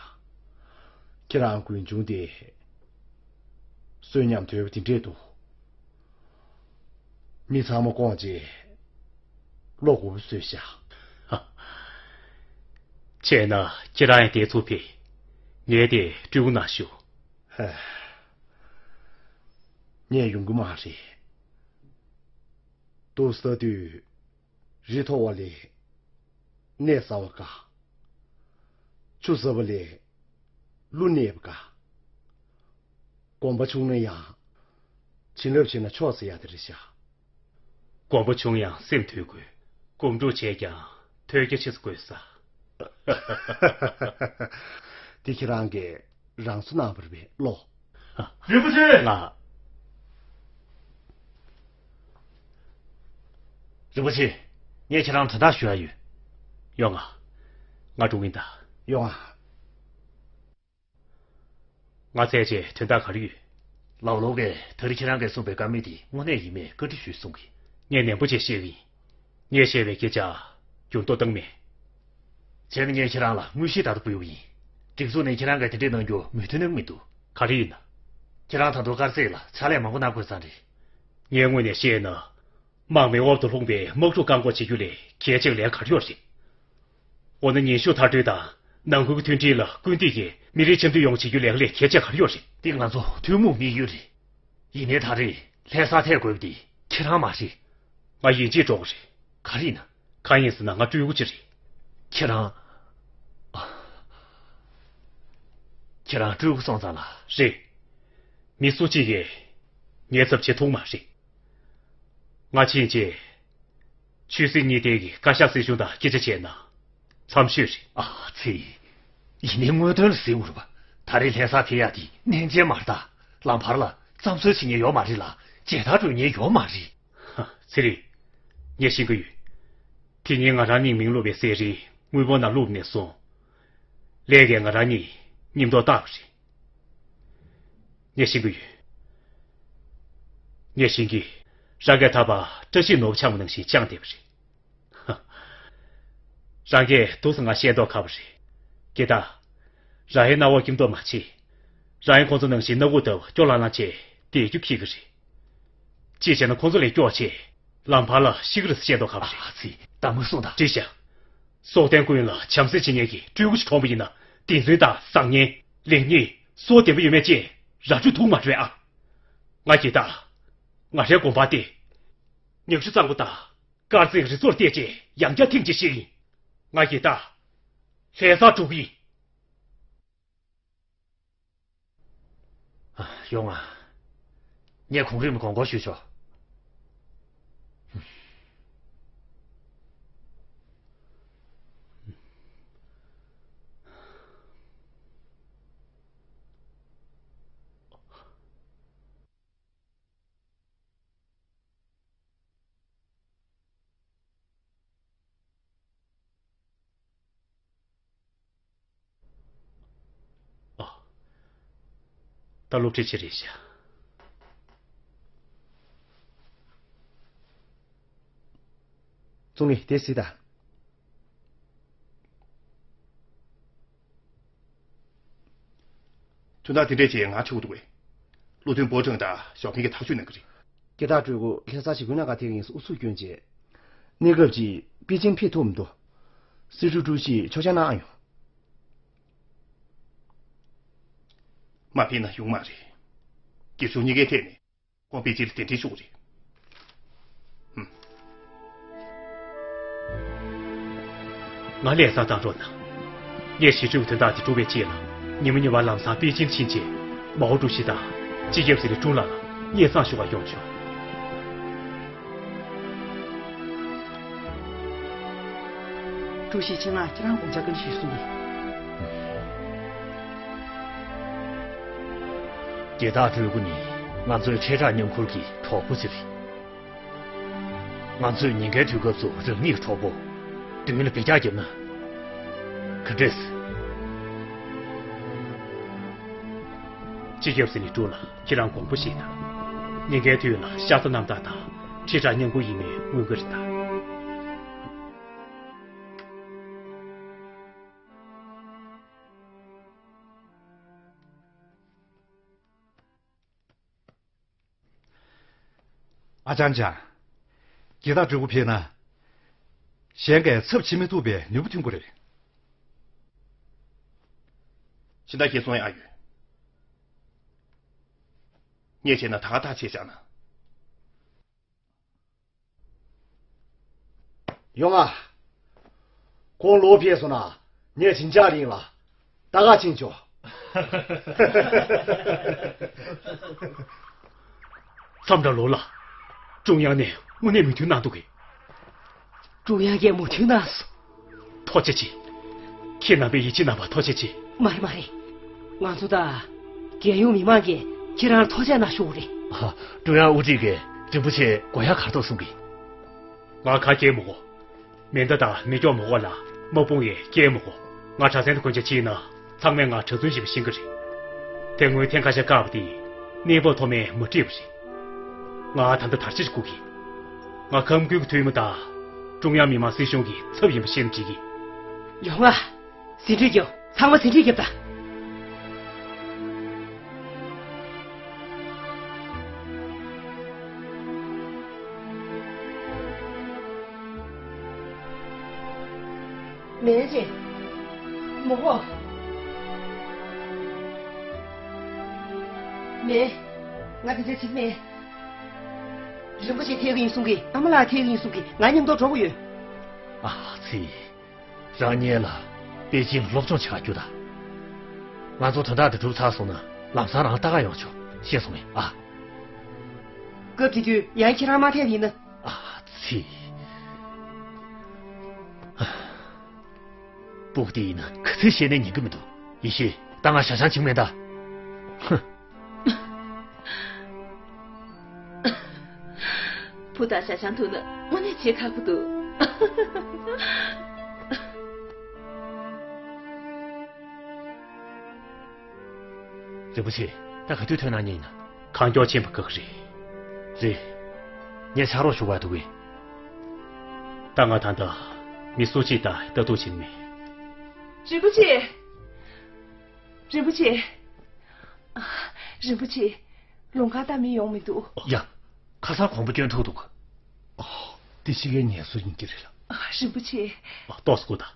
ཁྱེད་རང་རྒུན་ཆུང་དེ་གསོན་ཉམས་དོད་པ་དེ་འདྲས་འདུག་མི་ཚང་མ་བཀོང་རྗེས་བློ་མགུ་པོ་བཟོས་ཤག་བྱས་ན་ཁྱེད་རང་ཡང་དེ་ཚོ་ཕེ། ངས་དེ་སྤྲུལ་སྐུ་ན་ཞུ། ཧེ། ངས་ཡོང་གི་མ་རེད། དུག་ཟ་དུས་རི་མཐོ་བ་ལས་གནས་ས་བ་དགའ། ཆུ་ཟབ་པ་ལས་ཀླུ་གནས་པ་དགའ། གོམ་པ་ཆུང་ན་ཡང་བྱིན་རླབས་ཆེ་ན་ཆོག་ཟེར་ཡ་དེ་རེད་ཤག་གོམ་པ་ཆུང་ཡང་སེམས་དུལ་དགོས། རྐུབ་འཁྲུག་བྱས་ཀྱང་ཐོས་རྒྱ་ཆེ་ས་དགོས་ས། འདི་ཁྱེད་རང་གིས་རང་བཟོ་གནང་བ་རེད་པས་ལོ། རིན་པོ་ཆེ། ལགས། རིན་པོ་ཆེ། ངས་ཁྱེད་རང་དོན་དག་ཞུ་ཡ་ཡོད། ཡོང་ང་། ང་འགྲོ་གི་ཡིན་ད། ཡོང་ང་། ང་བཙལ་བྱས་དོན་དག་ག་རེ་ཡོད། ལའོ་ལའོ་གིས་ད་རེས་ཁྱེད་རང་གིས་གསུངས་པའི་བཀའ་མོལ་དེ་དངོས་གནས་ཡིན་མིན་བཀའ་འདྲི་ཞུས་གསུང་གི། ངས་ནན་པོ་བྱས་བཤད་གི་ཡིན། ངས་བཤད་པའི་སྐད་ཆ་འགྱུར་ལྡོག་བཏང་མེད། བྱས་ན་ངས་ཁྱེད་རང་ལ་དངོས་གཞི་ལྟར་དུ་འབུལ་བ་ཡིན། སྒྲིག་འཛུགས་ནས་ཁྱེད་རང་གིས་དེ་འདྲས་གནང་རྒྱུ་མོས་མཐུན་གནང་གི་མི་འདུག་ག་རེ་ཡིན་ན། ཁྱེད་རང་ད་དུང་དཀར་ཟས་ལ་ཕྱག་ལས་མང་པོ་གནང་དགོས་ཙང་རེད། ངས་དངོས་གནས་བཤད་ན། དམག་མི་འོག་ཏུ་ལྷུང་བའི་དམག་འཁྲུག་བཀག་འགོག་བྱེད་རྒྱུ་ལས་གལ་ཆེ་བ་ལས་ག་རེ་ཡོད་རེད། འོ་ན་ཉེན་ཤུགས་མཐར་སྐྲོད་དང་ནང་ཁུལ་གྱི་མཐུན་སྒྲིལ་ལ་སྐུལ་འདེད་ཀྱིས་མི་རིགས་འཆམ་མཐུན་ཡོང་བ་བྱེད་རྒྱུ་ལས་ཀ་ལས་གལ་ཆེ་ག་རེ་ཡོད་རེད། འདི་ང་ཚོ་ཐུན་མོང་དམིགས་ཡུལ་རེད། ཡིན་ནའི་ད་རེས་ལྷ་སར་ཐད་དགོས་པ་འདི་ཁྱེད་རང་མ་རེད། ང་ཡིན་གཅིག་འགྲོ་གི་རེད། ག་རེ་ཡིན་ན། གང་ཡིན་ཟེར་ན་ང་སྤྲུལ་སྐུ་ཅིག་རེད། ཁྱེད་རང་། ཁྱེད་རང་སྤྲུལ་སྐུ་སོང་ཙང་ལ། རེད། མི་སུ་གཅིག་གིས་ངའི་ཚབ་བྱེད་ཐུབ་མ་རེད། ང་ཕྱིན་ཆད། ཆོས་སྲིད་གཉིས་ལྡན་གྱི་བཀའ་ཤག་སྲིད་གཞུང་དང་སྐད་ཆ་བྱས་ན་འཚམ་ཤོས་རེད། ཨ་ཙི། ཡིན་ནའི་དངོས་དོན་ལ་གཟིགས་དགོས་རེད་པ། ད་རེས་ལྷ་ས་ཕེབས་ཡག་དེ་གནས་མཇལ་མ་རེད་ད། ལམ་བར་ལ་རྩམ་གསོལ་བྱེད་མཁན་ཡོད་མ་རེད་ལ། མཇལ་དར་སྒྲོན་མཁན་ཡོད་མ་རེད། ཧ། ཚེ་རིང་། ངས་ཤེས་ཀྱི་ཡོད། དེ་ཉིན་ང་རང་གཉིས་མིང་བླུགས་པའི་གསེར་རིའི་དངུལ་ཕོང་ནང་བླུགས་ནས་བཟུང་། ལས་ཀས་ང་རང་གཉིས་མཉམ་དུ་བཏགས་པ་རེད། ངས་ཤེས་ཀྱི་ཡོད། ངས་ཤེས་ཀྱི། རང་གིས་ད་བར་བཀྲ་ཤིས་ནོར་བུ་ཆང་བུ་ནང་བཞིན་བཅངས་བསྡད་པ་རེད། ཧ། རང་གིས་འདུག་སེ་ང་བཤད་མདོག་ཁ་པོ་རེད། དགེ་རྟག། རང་ཡི་སྣང་བ་སྐྱིད་མདོག་མ་བྱེད། རང་ཡི་ཁོང་ཚོ་ནང་བཞིན་སྣ་ཁུག་ལྟ་བུ་སྐྱོ་ལང་ལང་བྱས་བསྡད་རྒྱུ་ཁྱི་གི་རེད། གཅིག་བྱས་ན་ཁོང་ཚོ་ལས་སྐྱོ་བྱས། ལམ་བར་ལ་ཤི་གི་རེད་ཟེར་བཤད་མདོག་ཁ་པོ་རེད། ཨ་ཙི། གཏམ་མ་གསུངས་དང་། འགྲིག་ཤག། སྲོག་ལྡན་སྐུ་ཡོན་ལ་བྱམས་བརྩེ་བྱེད་མཁན་གྱི་སྤྲུལ་སྐུ་ཞིག་གྲོངས་པ་ཡིན་ན། བདེན་རྫུན་དང་བཟང་ངན། ལེགས་ཉེས། སྲོག་བདེ་པོ་ཡོད་མེད་བཅས་ར་འཕྲོད་ཐུབ་མ་རེད་ཨ། ང་དགེ་རྟག། ང་རའི་དགོན་པ་དེ། ཉང་ཤུ་གཙང་པོ་དང་དཀར་མཛེས་རི་མཚོར་བལྟས་རྗེས་ཡང་བསྐྱར་ཐེངས་གཅིག་བཤད་ཡིན། ང་དགེ་རྟག། ལྷ་སར་འགྲོ་གི་ཡིན། ཡོང་ང་། ངས་གོང་རིམ་དགོངས་སྐོར་ཞུས་ཆོག། ཨ། ད་སློབ་ཁྲིད་བྱེད་རེས་བྱ། ཙུང་ལི་དེ་གཟིགས་དང་། དོན་དག་དེ་འདྲས་ཅིག་ང་ཆགས་འདུག་པས། བློ་མཐུན་པོ་ཀྲང་དང་ཞའོ་ཕིང་གིས་ཐག་གཅོད་གནང་གི་རེད། སྐད་གྲགས་སྤྲུལ་སྐུ་ལྷ་ས་ཞི་རྒོལ་ནང་ག་ཐེག་ཡིན་ཨུ་ཚུགས་སྐྱོན་རྗེས། གནས་སྐབས་ཀྱི་པེ་ཅིན་ཕེབས་ཐུབ་མི་འདུག། སྲིད་གྲོས་ཀྲུའུ་ཞིས་ཆོག་མཆན་གནང་ཡོང་། མ་ཕེབས་ན་ཡོང་མ་རེད། སྐྱིད་ཤོག་གཉིས་ཀའི་ཐད་ནས། ཁོང་པེ་ཅིན་ལ་གདན་འདྲེན་ཞུ་གི་རེད། ཧུམ། ང་ལྷ་སར་བཏང་རོགས་གནང་། ངས་ཞི་ཁྲོའི་དོན་དག་དེ་སྒྲུབ་པའི་ཆེད་ལ་ཉི་མ་ཉི་མ་ལམ་སང་པེ་ཅིན་ཕྱིན་རྗེས་མའོ་ཀྲུའུ་ཞི་དང་སྤྱི་ཁྱབ་ཟི་ལིང་ཀྲུང་ལགས་ལ་སྙན་སེང་ཞུ་བར་ཡོང་ཆོག། ཀྲུའུ་ཞི་ཆེ་ལགས་ཁྱེད་རང་དགོངས་འཆར་ག་འདྲ་ཞིག་གསུངས་ཡོད། དགེ་རྟག་སྤྲུལ་སྐུ་ནི་ང་ཚོའི་ཁྲལ་ཁྲག་མཉམ་ཁུར་གྱི་གྲོགས་པོ་ཅིག་རེད། ང་ཚོས་ཉེན་ཁའི་དུས་སྐབས་སུ་རང་ཉིད་ཀྱི་གྲོགས་པོ་མདུན་ལ་འབུད་རྒྱག་བརྒྱབ་ན་ག་འདྲས། སྤྱི་ཁྱབ་ཟི་ལིང་ཀྲུང་ལགས་ཁྱེད་རང་དགོངས་པ་བཞེས་དང་། ཉེན་ཁའི་དུས་ལ་ཤ་ཚ་རྣམ་དག་དང་ཁྲི་ཕྲག་མཉམ་འཁུར་ཡིན་མིན་མངོན་གྱི་རེད་ད། ཨ་ཅང་ཅང་། དགེ་རྟག་སྤྲུལ་སྐུ་ཕེབས་ན། གཞན་གྱིས་ཚབ་བྱེད་མི་ཐུབ་པའི་ནུས་པ་ཐོན་གྱི་རེད། ཕྱི་ཟླ་བརྒྱད་སོང་ཡག་ཡོད། ངས་བྱས་ན་ད་ག་ཐག་ཆད་བཞག་ན། ཡོང་ང་། ཁོང་ལོག་ཕེབས་སོང་ན་ངས་བྱིན་ཆགས་རིང་ལ་ད་ག་ཕྱིན་ཆོག། མཚམས་བྲག་ལོ་ལགས། ཀྲུང་དབྱང་ནས་དངོས་གནས་མོས་མཐུན་གནང་འདུག་གས། ཀྲུང་དབྱང་གིས་མོས་མཐུན་གནང་སོང་། ཐུགས་རྗེ་ཆེ། ཁྱེད་རྣམ་པས་ཡིད་ཆེས་གནང་བར་ཐུགས་རྗེ་ཆེ། མ་རེད་མ་རེད། ང་ཚོ་དང་། རྒྱལ་ཡོངས་མི་མང་གིས་ཁྱེད་རང་ལ་ཐུགས་རྗེ་གནང་ཞུ་དགོས་རེད། ཨ། ཀྲུང་དབྱང་དབུ་ཁྲིད་ཀྱིས་རིན་པོ་ཆེ་དགོས་ཡག་ག་རེ་འདུག་གསུང་གི། ང་ག་གེ་མི་དགོས། མེ་མདའ་དང་མེ་སྒྱོགས་མི་དགོས་ལ་དམག་དཔུང་ཡང་གང་མི་དགོས། ང་དྲག་མཚན་དང་གོན་ཆས་ཕྱིན་ན་ཚང་མས་ང་གྲྭ་བཙུན་ཞིག་ཤེས་ཀྱི་རེད། དེ་སྔོན་ཐེངས་ཁ་ཤས་བཀག་པ་དེ་གནས་བབ་ཐོག་མའི་མ་འགྲིག་པ་རེད། ང་ད་ལྟ་དར་ཆ་ཞིག་སྒུག་གི། ང་ཁམས་ཁུལ་གྱི་འཐུས་མི་དང་ཀྲུང་དབྱང་མི་དམངས་སྲིད་གཞུང་གི་ཚབ་ཡིན་པ་ཤེས་ན་འགྲིག་གི། ཡོང་ང་། ཟིན་བྲིས་རྒྱོབ། ཚང་མ་ཟིན་བྲིས་རྒྱོབ་དང་། མེན་ཅིང་། མོ་ཧོ། མེན། ང་དེ་འདྲ་བྱེད་ཀྱི་མེད། རིན་པོ་ཆེ་ཐེག་གི་ཡིན་གསུང་གི། ཨ་མ་ལགས་ཐེག་གི་ཡིན་གསུང་གི། ང་མཉམ་དུ་འགྲོ་གི་ཡོད། ཨ་ཙི། རང་ཉིད་ལ་པེ་ཅིང་སློབ་སྦྱོང་བྱ་རྒྱུ་དང་། ང་ཚོ་དོན་དག་འདི་གྲུབ་ཚར་སོང་ན་ལམ་སང་རང་ལྟ་ག་ཡོང་ཆོག་ཤེས་སོང་ངས་ཨ། སྐབས་དེ་དུས་ཡང་ཁྱེད་རང་མ་ཕེབས་ཡིན་ན། ཨ་ཙི། སྤུ་གུ་དེ་ཡིན་ན་ག་ཚོད་བཤད་ནས་ཉན་གི་མི་འདུག་ཡེ་ཤེས་ད་ང་ཞ་ཞང་ཆིག་མེད་ད། ཧུ། བུ་དང་ཞ་ཞང་ཐུག་ན་དངོས་གནས་བྱེད་ཁག་པོ་འདུག་རིན་པོ་ཆེ། ད་ག་དུས་ཐོན་གནང་མཁན་ཡིན་ན། གང་མགྱོགས་ཕྱིན་པ་དགའ་གི་རེད། རེད། ངས་ཕྱག་རོགས་ཞུ་བར་འདུག་གས། ད་ང་ད་ལྟ་མི་སུ་གཅིག་དང་ལྟ་རྟོག་བྱེད་ནི་མེད། རིན་པོ་ཆེ། རིན་པོ་ཆེ། ཨ། རིན་པོ་ཆེ། ལོང་ཁང་ལྟ་མི་ཡོང་མི་འདུག་ཡ། ཁ་སང་གོང་པོ་སྐྱོན་ཐུག་འདུག་ཨ། འདི་ཕྱི་རྒྱལ་ངལ་གསོ་ཡིན་གྱི་རེད་ལ། ཨ། རིན་པོ་ཆེ། ཨ། ཏོག་ཙམ་སྒུག་དང་།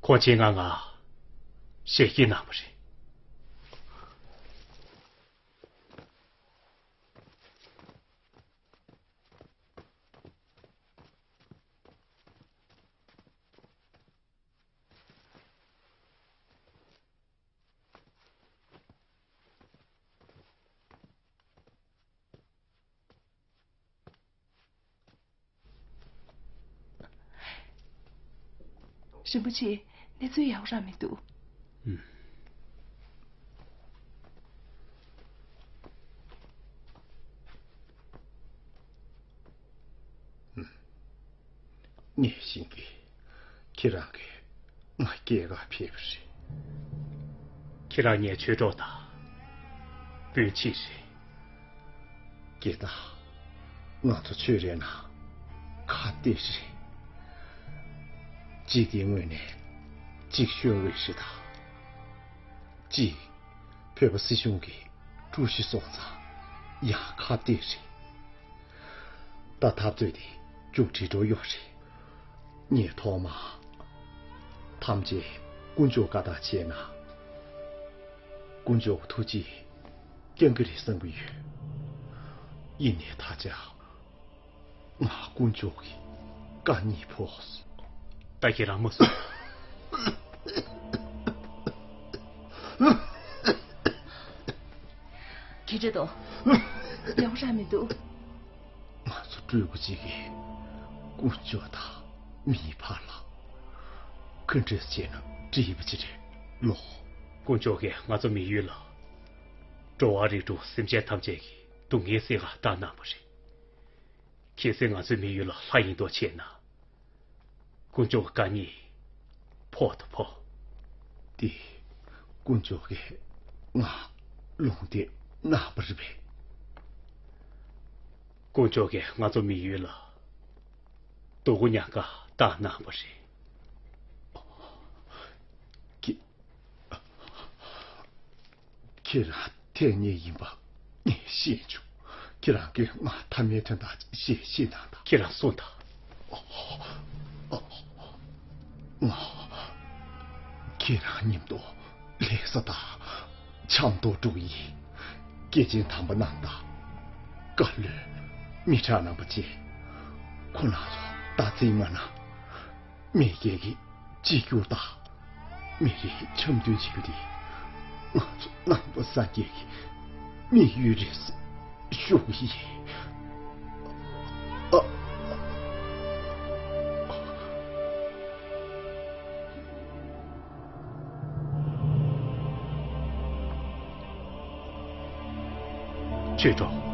ཁོང་ཆེད་མངགས་ང་ཞལ་བཞེས་གནང་བ་རེད། རིན་པོ་ཆེ། གནས་ཚུལ་ཡག་པོ་རག་མི་འདུག་ཨུམ། ངས་ཤེས་ཀྱི། ཁྱེད་རང་གིས་ང་སྐྱེལ་ག་ཕེབས་པ་རེད། ཁྱེད་རང་ངའི་ཆོས་གྲོགས་དང་སྤུན་མཆེད་རེད། སྐྱེ་ད། ང་ཚོ་ཆོས་རའི་ནང་ཁ་གཏད་རེད། གཅིག་གི་ངོས་ནས་གཅིག་ཤོར་བའི་རེད་ད། གཅིག་བོད་པ་སྲིད་གཞུང་གི་ཀྲུའུ་ཞི་སོང་ཙང་ཡང་ཁ་གཏད་རེད། ད་འཐབ་རྩོད་དེ་མཇུག་སྒྲིལ་འགྲོ་ཡོད་རེད། ངས་ཐོག་མ་ཐམས་ཅད་དཀོན་མཆོག་བཀའ་དང་བྱས་ན། དཀོན་མཆོག་གི་ཐུགས་རྗེས་སྐྱོང་གི་རེད་བསམ་གྱི་ཡོད། ཡིན་ནའི་ད་ཆ་ང་དཀོན་མཆོག་གི་བཀའ་ཉིད་ཕོག་སོང་། ད་ཁྱེད་རང་མ་གསུང་། ཁྱེད་ཆོས་དང་། ཡག་པོ་རག་མི་འདུག་ང་ཚོ་སྤྲུལ་སྐུ་གཅིག་གིས་དཀོན་མཆོག་དང་མིའི་བར་ལ་ག་འདྲས་བྱས་ན་འགྲིག་པ་ཅིག་རེད་ལོ། དཀོན་མཆོག་གིས་ང་ཚོ་མི་ཡུལ་ལ་འགྲོ་བ་རིགས་དྲུག་སེམས་ཅན་ཐམས་ཅད་ཀྱི་སྡུག་བསྔལ་སེལ་བར་བཏང་གནང་བ་རེད། གལ་སྲིད་ང་ཚོའི་མི་ཡུལ་ལ་ལྷ་ཡིན་མདོག་བྱས་ན། དཀོན་མཆོག་གི་བཀའ་ཉིད་ཕོག་ཏུ་ཕོག་དེ་དཀོན་མཆོག་གིས་ང་ལུང་བསྟན་གནང་བ་རེད་པས། དཀོན་མཆོག་གིས་ང་ཚོ་མི་ཡུལ་ལ་སྡུག་གུ་ཉེན་ཁ་བཏང་གནང་བ་རེད། ཁྱེད། ཁྱེད་རང་ཐེངས་གཉིས་ཡིན་པ་ངས་ཤེས་བྱུང་། ཁྱེད་རང་གིས་ང་མཐའ་མའི་དོན་དག་ཅིག་ཤེས་ཤེས་དང་དང་། ཁྱེད་རང་གསུངས་དང་། ང་ཁྱེད་རང་མཉམ་དུ་ལྷ་ས་དང་ཆབ་མདོ་འགྲོ་གི་ཡིན། སྐྱེས་ཆེན་དམ་པ་རྣམས་དང་བཀའ་བློན་མི་དྲག་རྣམ་པ་བཅས་ཁོ་རང་ཚོ་ད་རྩིས་མ་གནང་། མི་སྒེར་གྱི་གཅིག་གྱུར་དང་། མི་རིགས་འཆམ་མཐུན་བྱེད་རྒྱུ་དེ་ང་ཚོ་ནང་པ་སངས་རྒྱས་ཀྱི་དམིགས་ཡུལ་རེད་ཞུ་གི་ཡིན། ཨ། ཆོས་གྲོགས།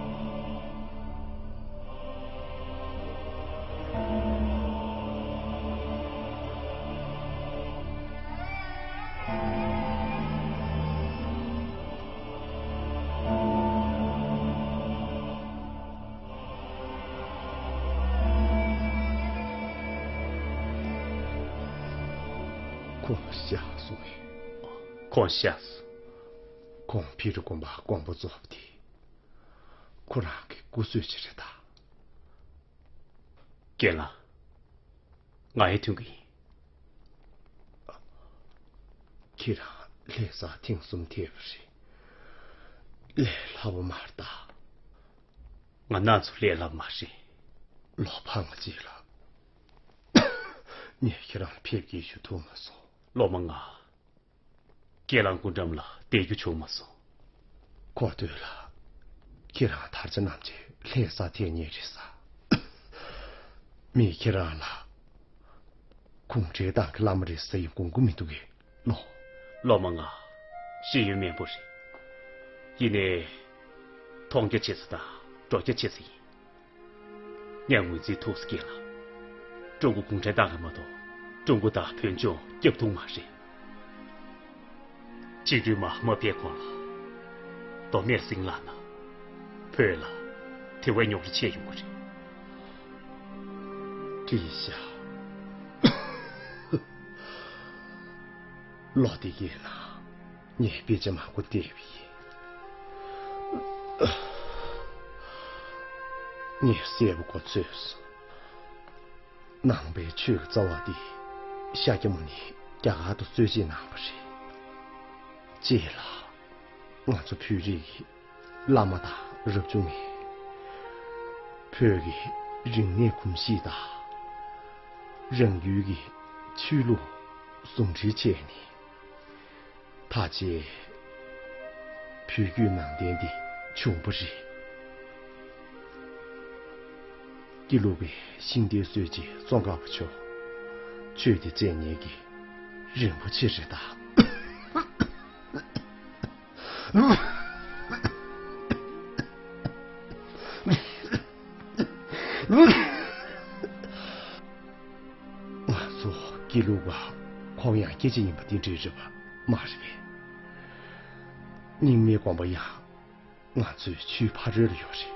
ཁོང་གཤེགས་སོང་ངས། ཁོང་གཤེགས་སོང་། ཁོང་ཕི་རི་དགོན་པ་དགོན་པ་རྫོགས་པ་དེ་ཁོ་རང་གི་སྐུ་གཟུགས་ཅིག་རེད་ད། རྒན་ལགས། ང་ཡང་ཐོན་གི་ཡིན། ཁྱེད་རང་ལྷ་སར་ཐེངས་གསུམ་ཐེབས་པ་རེད། ལས་སླ་པོ་མ་རེད་ད། ང་ནང་ཚོ་ལས་སླ་པོ་མ་རེད། ལོ་ཕངས་ཅིག་ལ། ངས་ཁྱེད་རང་ཕེབས་སྐྱེལ་ཞུ་ཐུབ་མ་སོང་། སློབ་མ་ང་། ཁྱེད་རང་སྐུ་འགྲམ་ལ་བསྡད་རྒྱུ་བྱུང་མ་སོང་། གོ་ཐོས་ལ། ཁྱེད་རང་དར་ཆ་རྣམས་ཀྱི་ལྷ་ས་ཐེ་ཉེ་རེད་ས། མི་ཁྱེད་རང་ལ། གུང་ཁྲན་ཏང་གི་བླ་མ་རེད་ས་ཡིན་དགོངས་ཀྱི་མི་འདུག་གས། ལོ། སློབ་མ་ང་ཤེས་ཡོན་དམན་པོ་རེད། ཡིན་ནའི། མཐོང་རྒྱ་ཆེ་ས་དང་འགྲོ་རྒྱ་ཆེ་ས་ཡིན། ངས་ངོས་འཛིན་ཐུབ་ས་ཀྱི་ལ། ཀྲུང་གོ་གུང་ཁྲན་ཏང་གིས་མ་གཏོགས་ཀྲུང་གོ་དང་བོད་ལྗོངས་སྐྱོབ་ཐུབ་མ་རེད། བཅིངས་འགྲོལ་དམག་མ་ཕེབས་གོང་ལ། མདོ་སྨད་ཟིང་ལ་ན། བོད་ལ། དེ་བས་རྙོག་དྲ་ཆེ་ཡོང་གི་རེད། བཀྲིས་ཤག་ལོ་དེ་གའི་ནང་ངས་དཔེ་ཆ་མང་པོ་བལྟས་པ་ཡིན། ངས་གསལ་པོ་གོ་ཚོད་སོང་། ནང་པའི་ཆོས་ཀྱི་རྩ་བ་འདི་ཤཱཀྱ་མུ་ནིས་རྒྱ་གར་དུ་སྲོལ་འབྱེད་གནང་བ་རེད། རྗེས་ལ་ང་ཚོ་བོད་རིགས་ཀྱི་བླ་མ་དང་རབ་བྱུང་ངས་བོད་ཀྱི་རིག་གནས་གོམས་གཤིས་དང་། རང་ཡུལ་གྱི་ཆོས་ལུགས་ཟུང་འབྲེལ་བྱས་ནས། ད་ཆའི་བོད་བརྒྱུད་ནང་བསྟན་འདི་བྱུང་བ་རེད། དགེ་ལུགས་པའི་ཤིང་རྟའི་སྲོལ་འབྱེད་ཙོང་ཁ་པ་མཆོག་ཆོས་འདི་སྤྱན་གཉིས་ཀྱི་རིན་པོ་ཆེ་རེད་ད། ང་ཚོ་དགེ་ལུགས་པ་ཁོང་ཡང་སྐྱེ་ཅི་ཡིན་པ་འདི་འདྲའི་རེད་པ་མ་རེད་པས། རྙིང་མའི་དགོངས་པ་ཡང་ང་ཚོའི་ཆོས་ཕ་རོལ་ལ་ཡོད་རེད།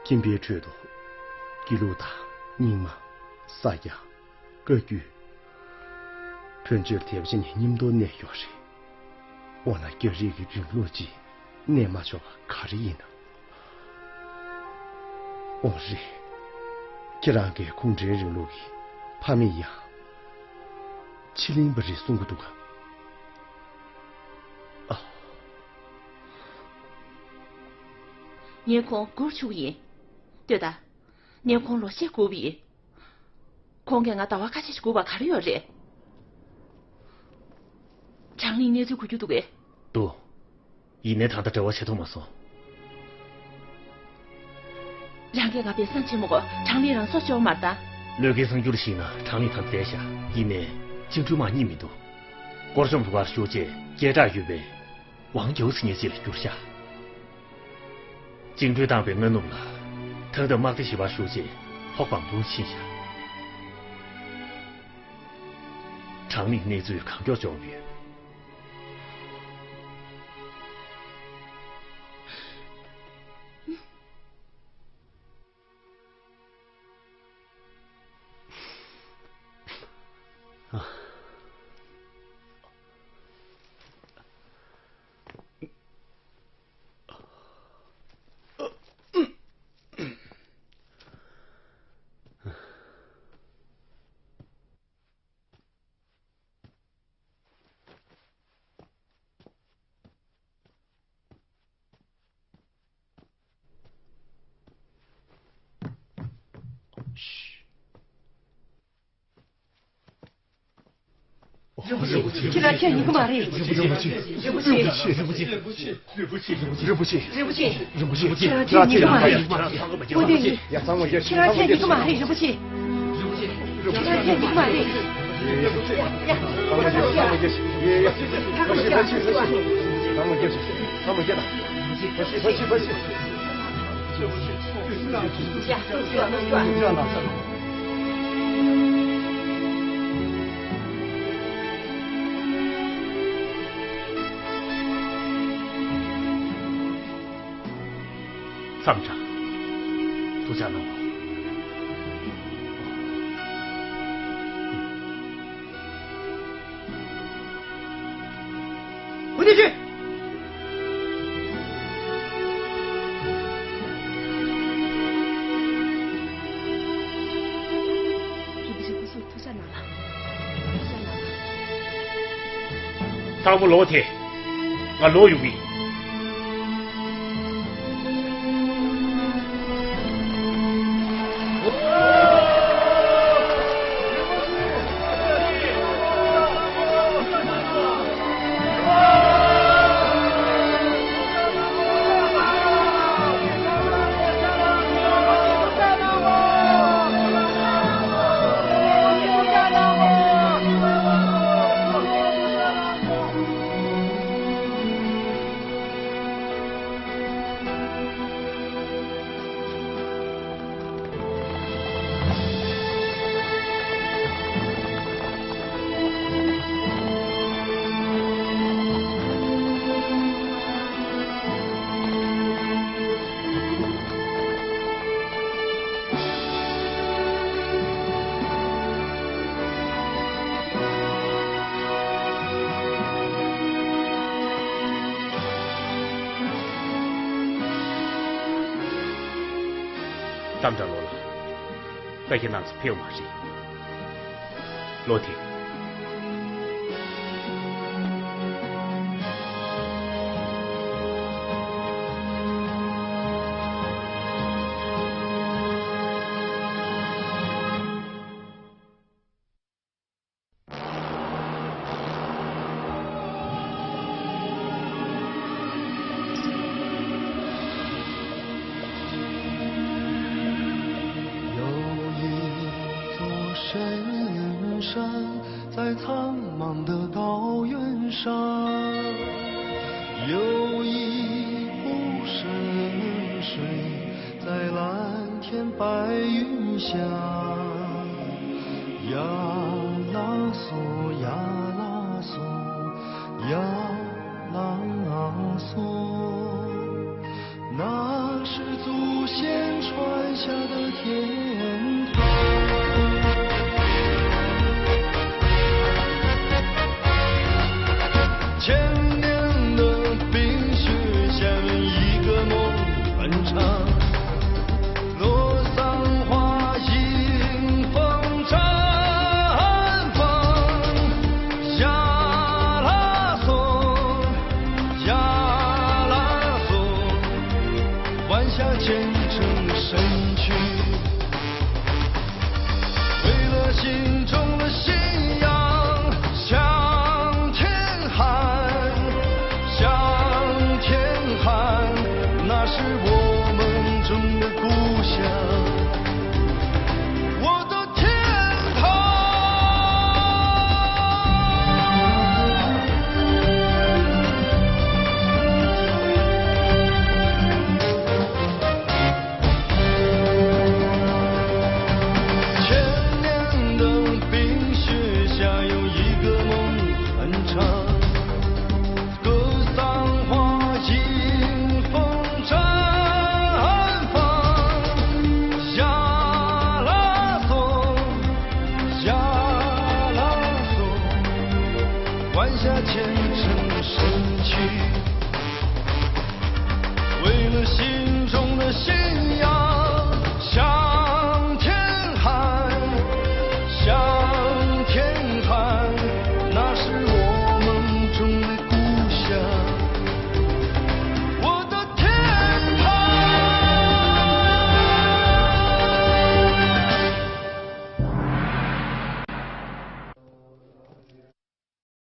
ཁྱིམ་པའི་ཁྲོད་དུ་དགེ་ལུགས་དང་རྙིང་མ། ས་སྐྱ། བཀའ་བརྒྱུད། བོད་ཆོས་དེ་བཞིན་མཉམ་དུ་གནས་ཡོད་རེད། འོ་ན་རྒྱ་རིགས་ཀྱི་རིང་ལུགས་ཀྱིས་གནས་མ་ཆོག་པ་ག་རེ་ཡིན་ནམ། འོ་རེད། ཁྱེད་རང་གིས་གུང་ཁྲན་རིང་ལུགས་ཀྱི་ཕ་མེས་ཡང་ཕྱི་གླིང་པ་རེད་གསུང་གི་འདུག་ག་ཨ། ངས་ཁོང་སྒུག་བཅུག་གི་ཡིན། ལྟོས་དང་། ངས་ཁོང་ལོ་ཤས་སྒུག་པ་ཡིན། ཁོང་གིས་ང་ཟླ་བ་ཁ་ཤས་ཤིག་སྒུག་པ་ག་རེ་ཡོད་རེད། བགྲང་གླེང་གནས་ཚུལ་གོ་རྒྱུ་འདུག་གས། འདུག་ཡིན་ནའི་ད་ལྟ་འབྲེལ་བ་བྱེད་ཐུབ་མ་སོང་། རང་གིས་ང་དཔེ་བཟང་བྱེད་མི་དགོས། བགྲང་གླེང་རང་སྲོག་སྐྱོབ་མ་རེད་ད། བློས་འགེལ་བཟང་རྒྱུར་གཞིགས་ན་བགྲང་གླེང་ད་བསྡད་བཞག་ཡིན་ནའི་བཅིངས་འགྲོལ་དམག་རྙེད་མི་འདུག་སྐོར་སྦྱོང་རུ་ཁག་ཞུགས་རྗེས་སྐད་གྲགས་ཡོད་པའི་ཝང་རྒྱའུ་ཟེར་མཁན་ཅིག་ལ་གྱུར་ཤག་བཅིངས་འགྲོལ་བཏང་པའི་སྔ་ནུབ་ལ། ཐང་འདབས་དམག་སྡེ་བཞི་པ་ཞུགས་རྗེས་ལྷོ་སྦང་དུ་ཕྱིན་ཤག་བགྲང་གླེང་གནས་ཚུལ་གང་མགྱོགས་འབྱོར་ཡོད། ཁྱེད་རང་ཁྱེད་ཉིད་ཀྱི་མ་རེད། རིན་པོ་ཆེ། རིན་པོ་ཆེ། རིན་པོ་ཆེ། རིན་པོ་ཆེ། རིན་པོ་ཆེ། ཁྱེད་རང་ཁྱེད་ཉིད་ཀྱི་མ་རེད། སྐུ་མདུན་ཡིན། ཁྱེད་རང་ཁྱེད་ཉིད་ཀྱི་མ་རེད། རིན་པོ་ཆེ། ཁྱེད་རང་ཁྱེད་ཉིད་ཀྱི་མ་རེད། རིན་པོ་ཆེ། ཁྱེད་རང་ཁྱེད་ཉིད་ཀྱི་མ་རེད། ཡ། ཡ། ཡ། ཡ། ཡ། ཡ། མཚམས་བཞག་ཐུགས་ཅག་གནང་། ཧུ་དེ་ཅི། རིན་པོ་ཆེ་སྐུ་གཟུགས་ཐུགས་ཅག་གནང་ལ། ཐུགས་ཅག་གནང་ལ། ཚང་མ་ལོག་ཐེ། ང་ལོག་ཡོང་གི་ཡིན། ཏམ་ཀྲ་ལོ་ལགས། བཀའ་ཁྱེད་རྣམ་ཚོ་ཕེབས་མ་རེད། ལོ་དེ། 有一座神山，在苍茫的高原上，有一湖深水，在蓝天白云下。呀啦嗦呀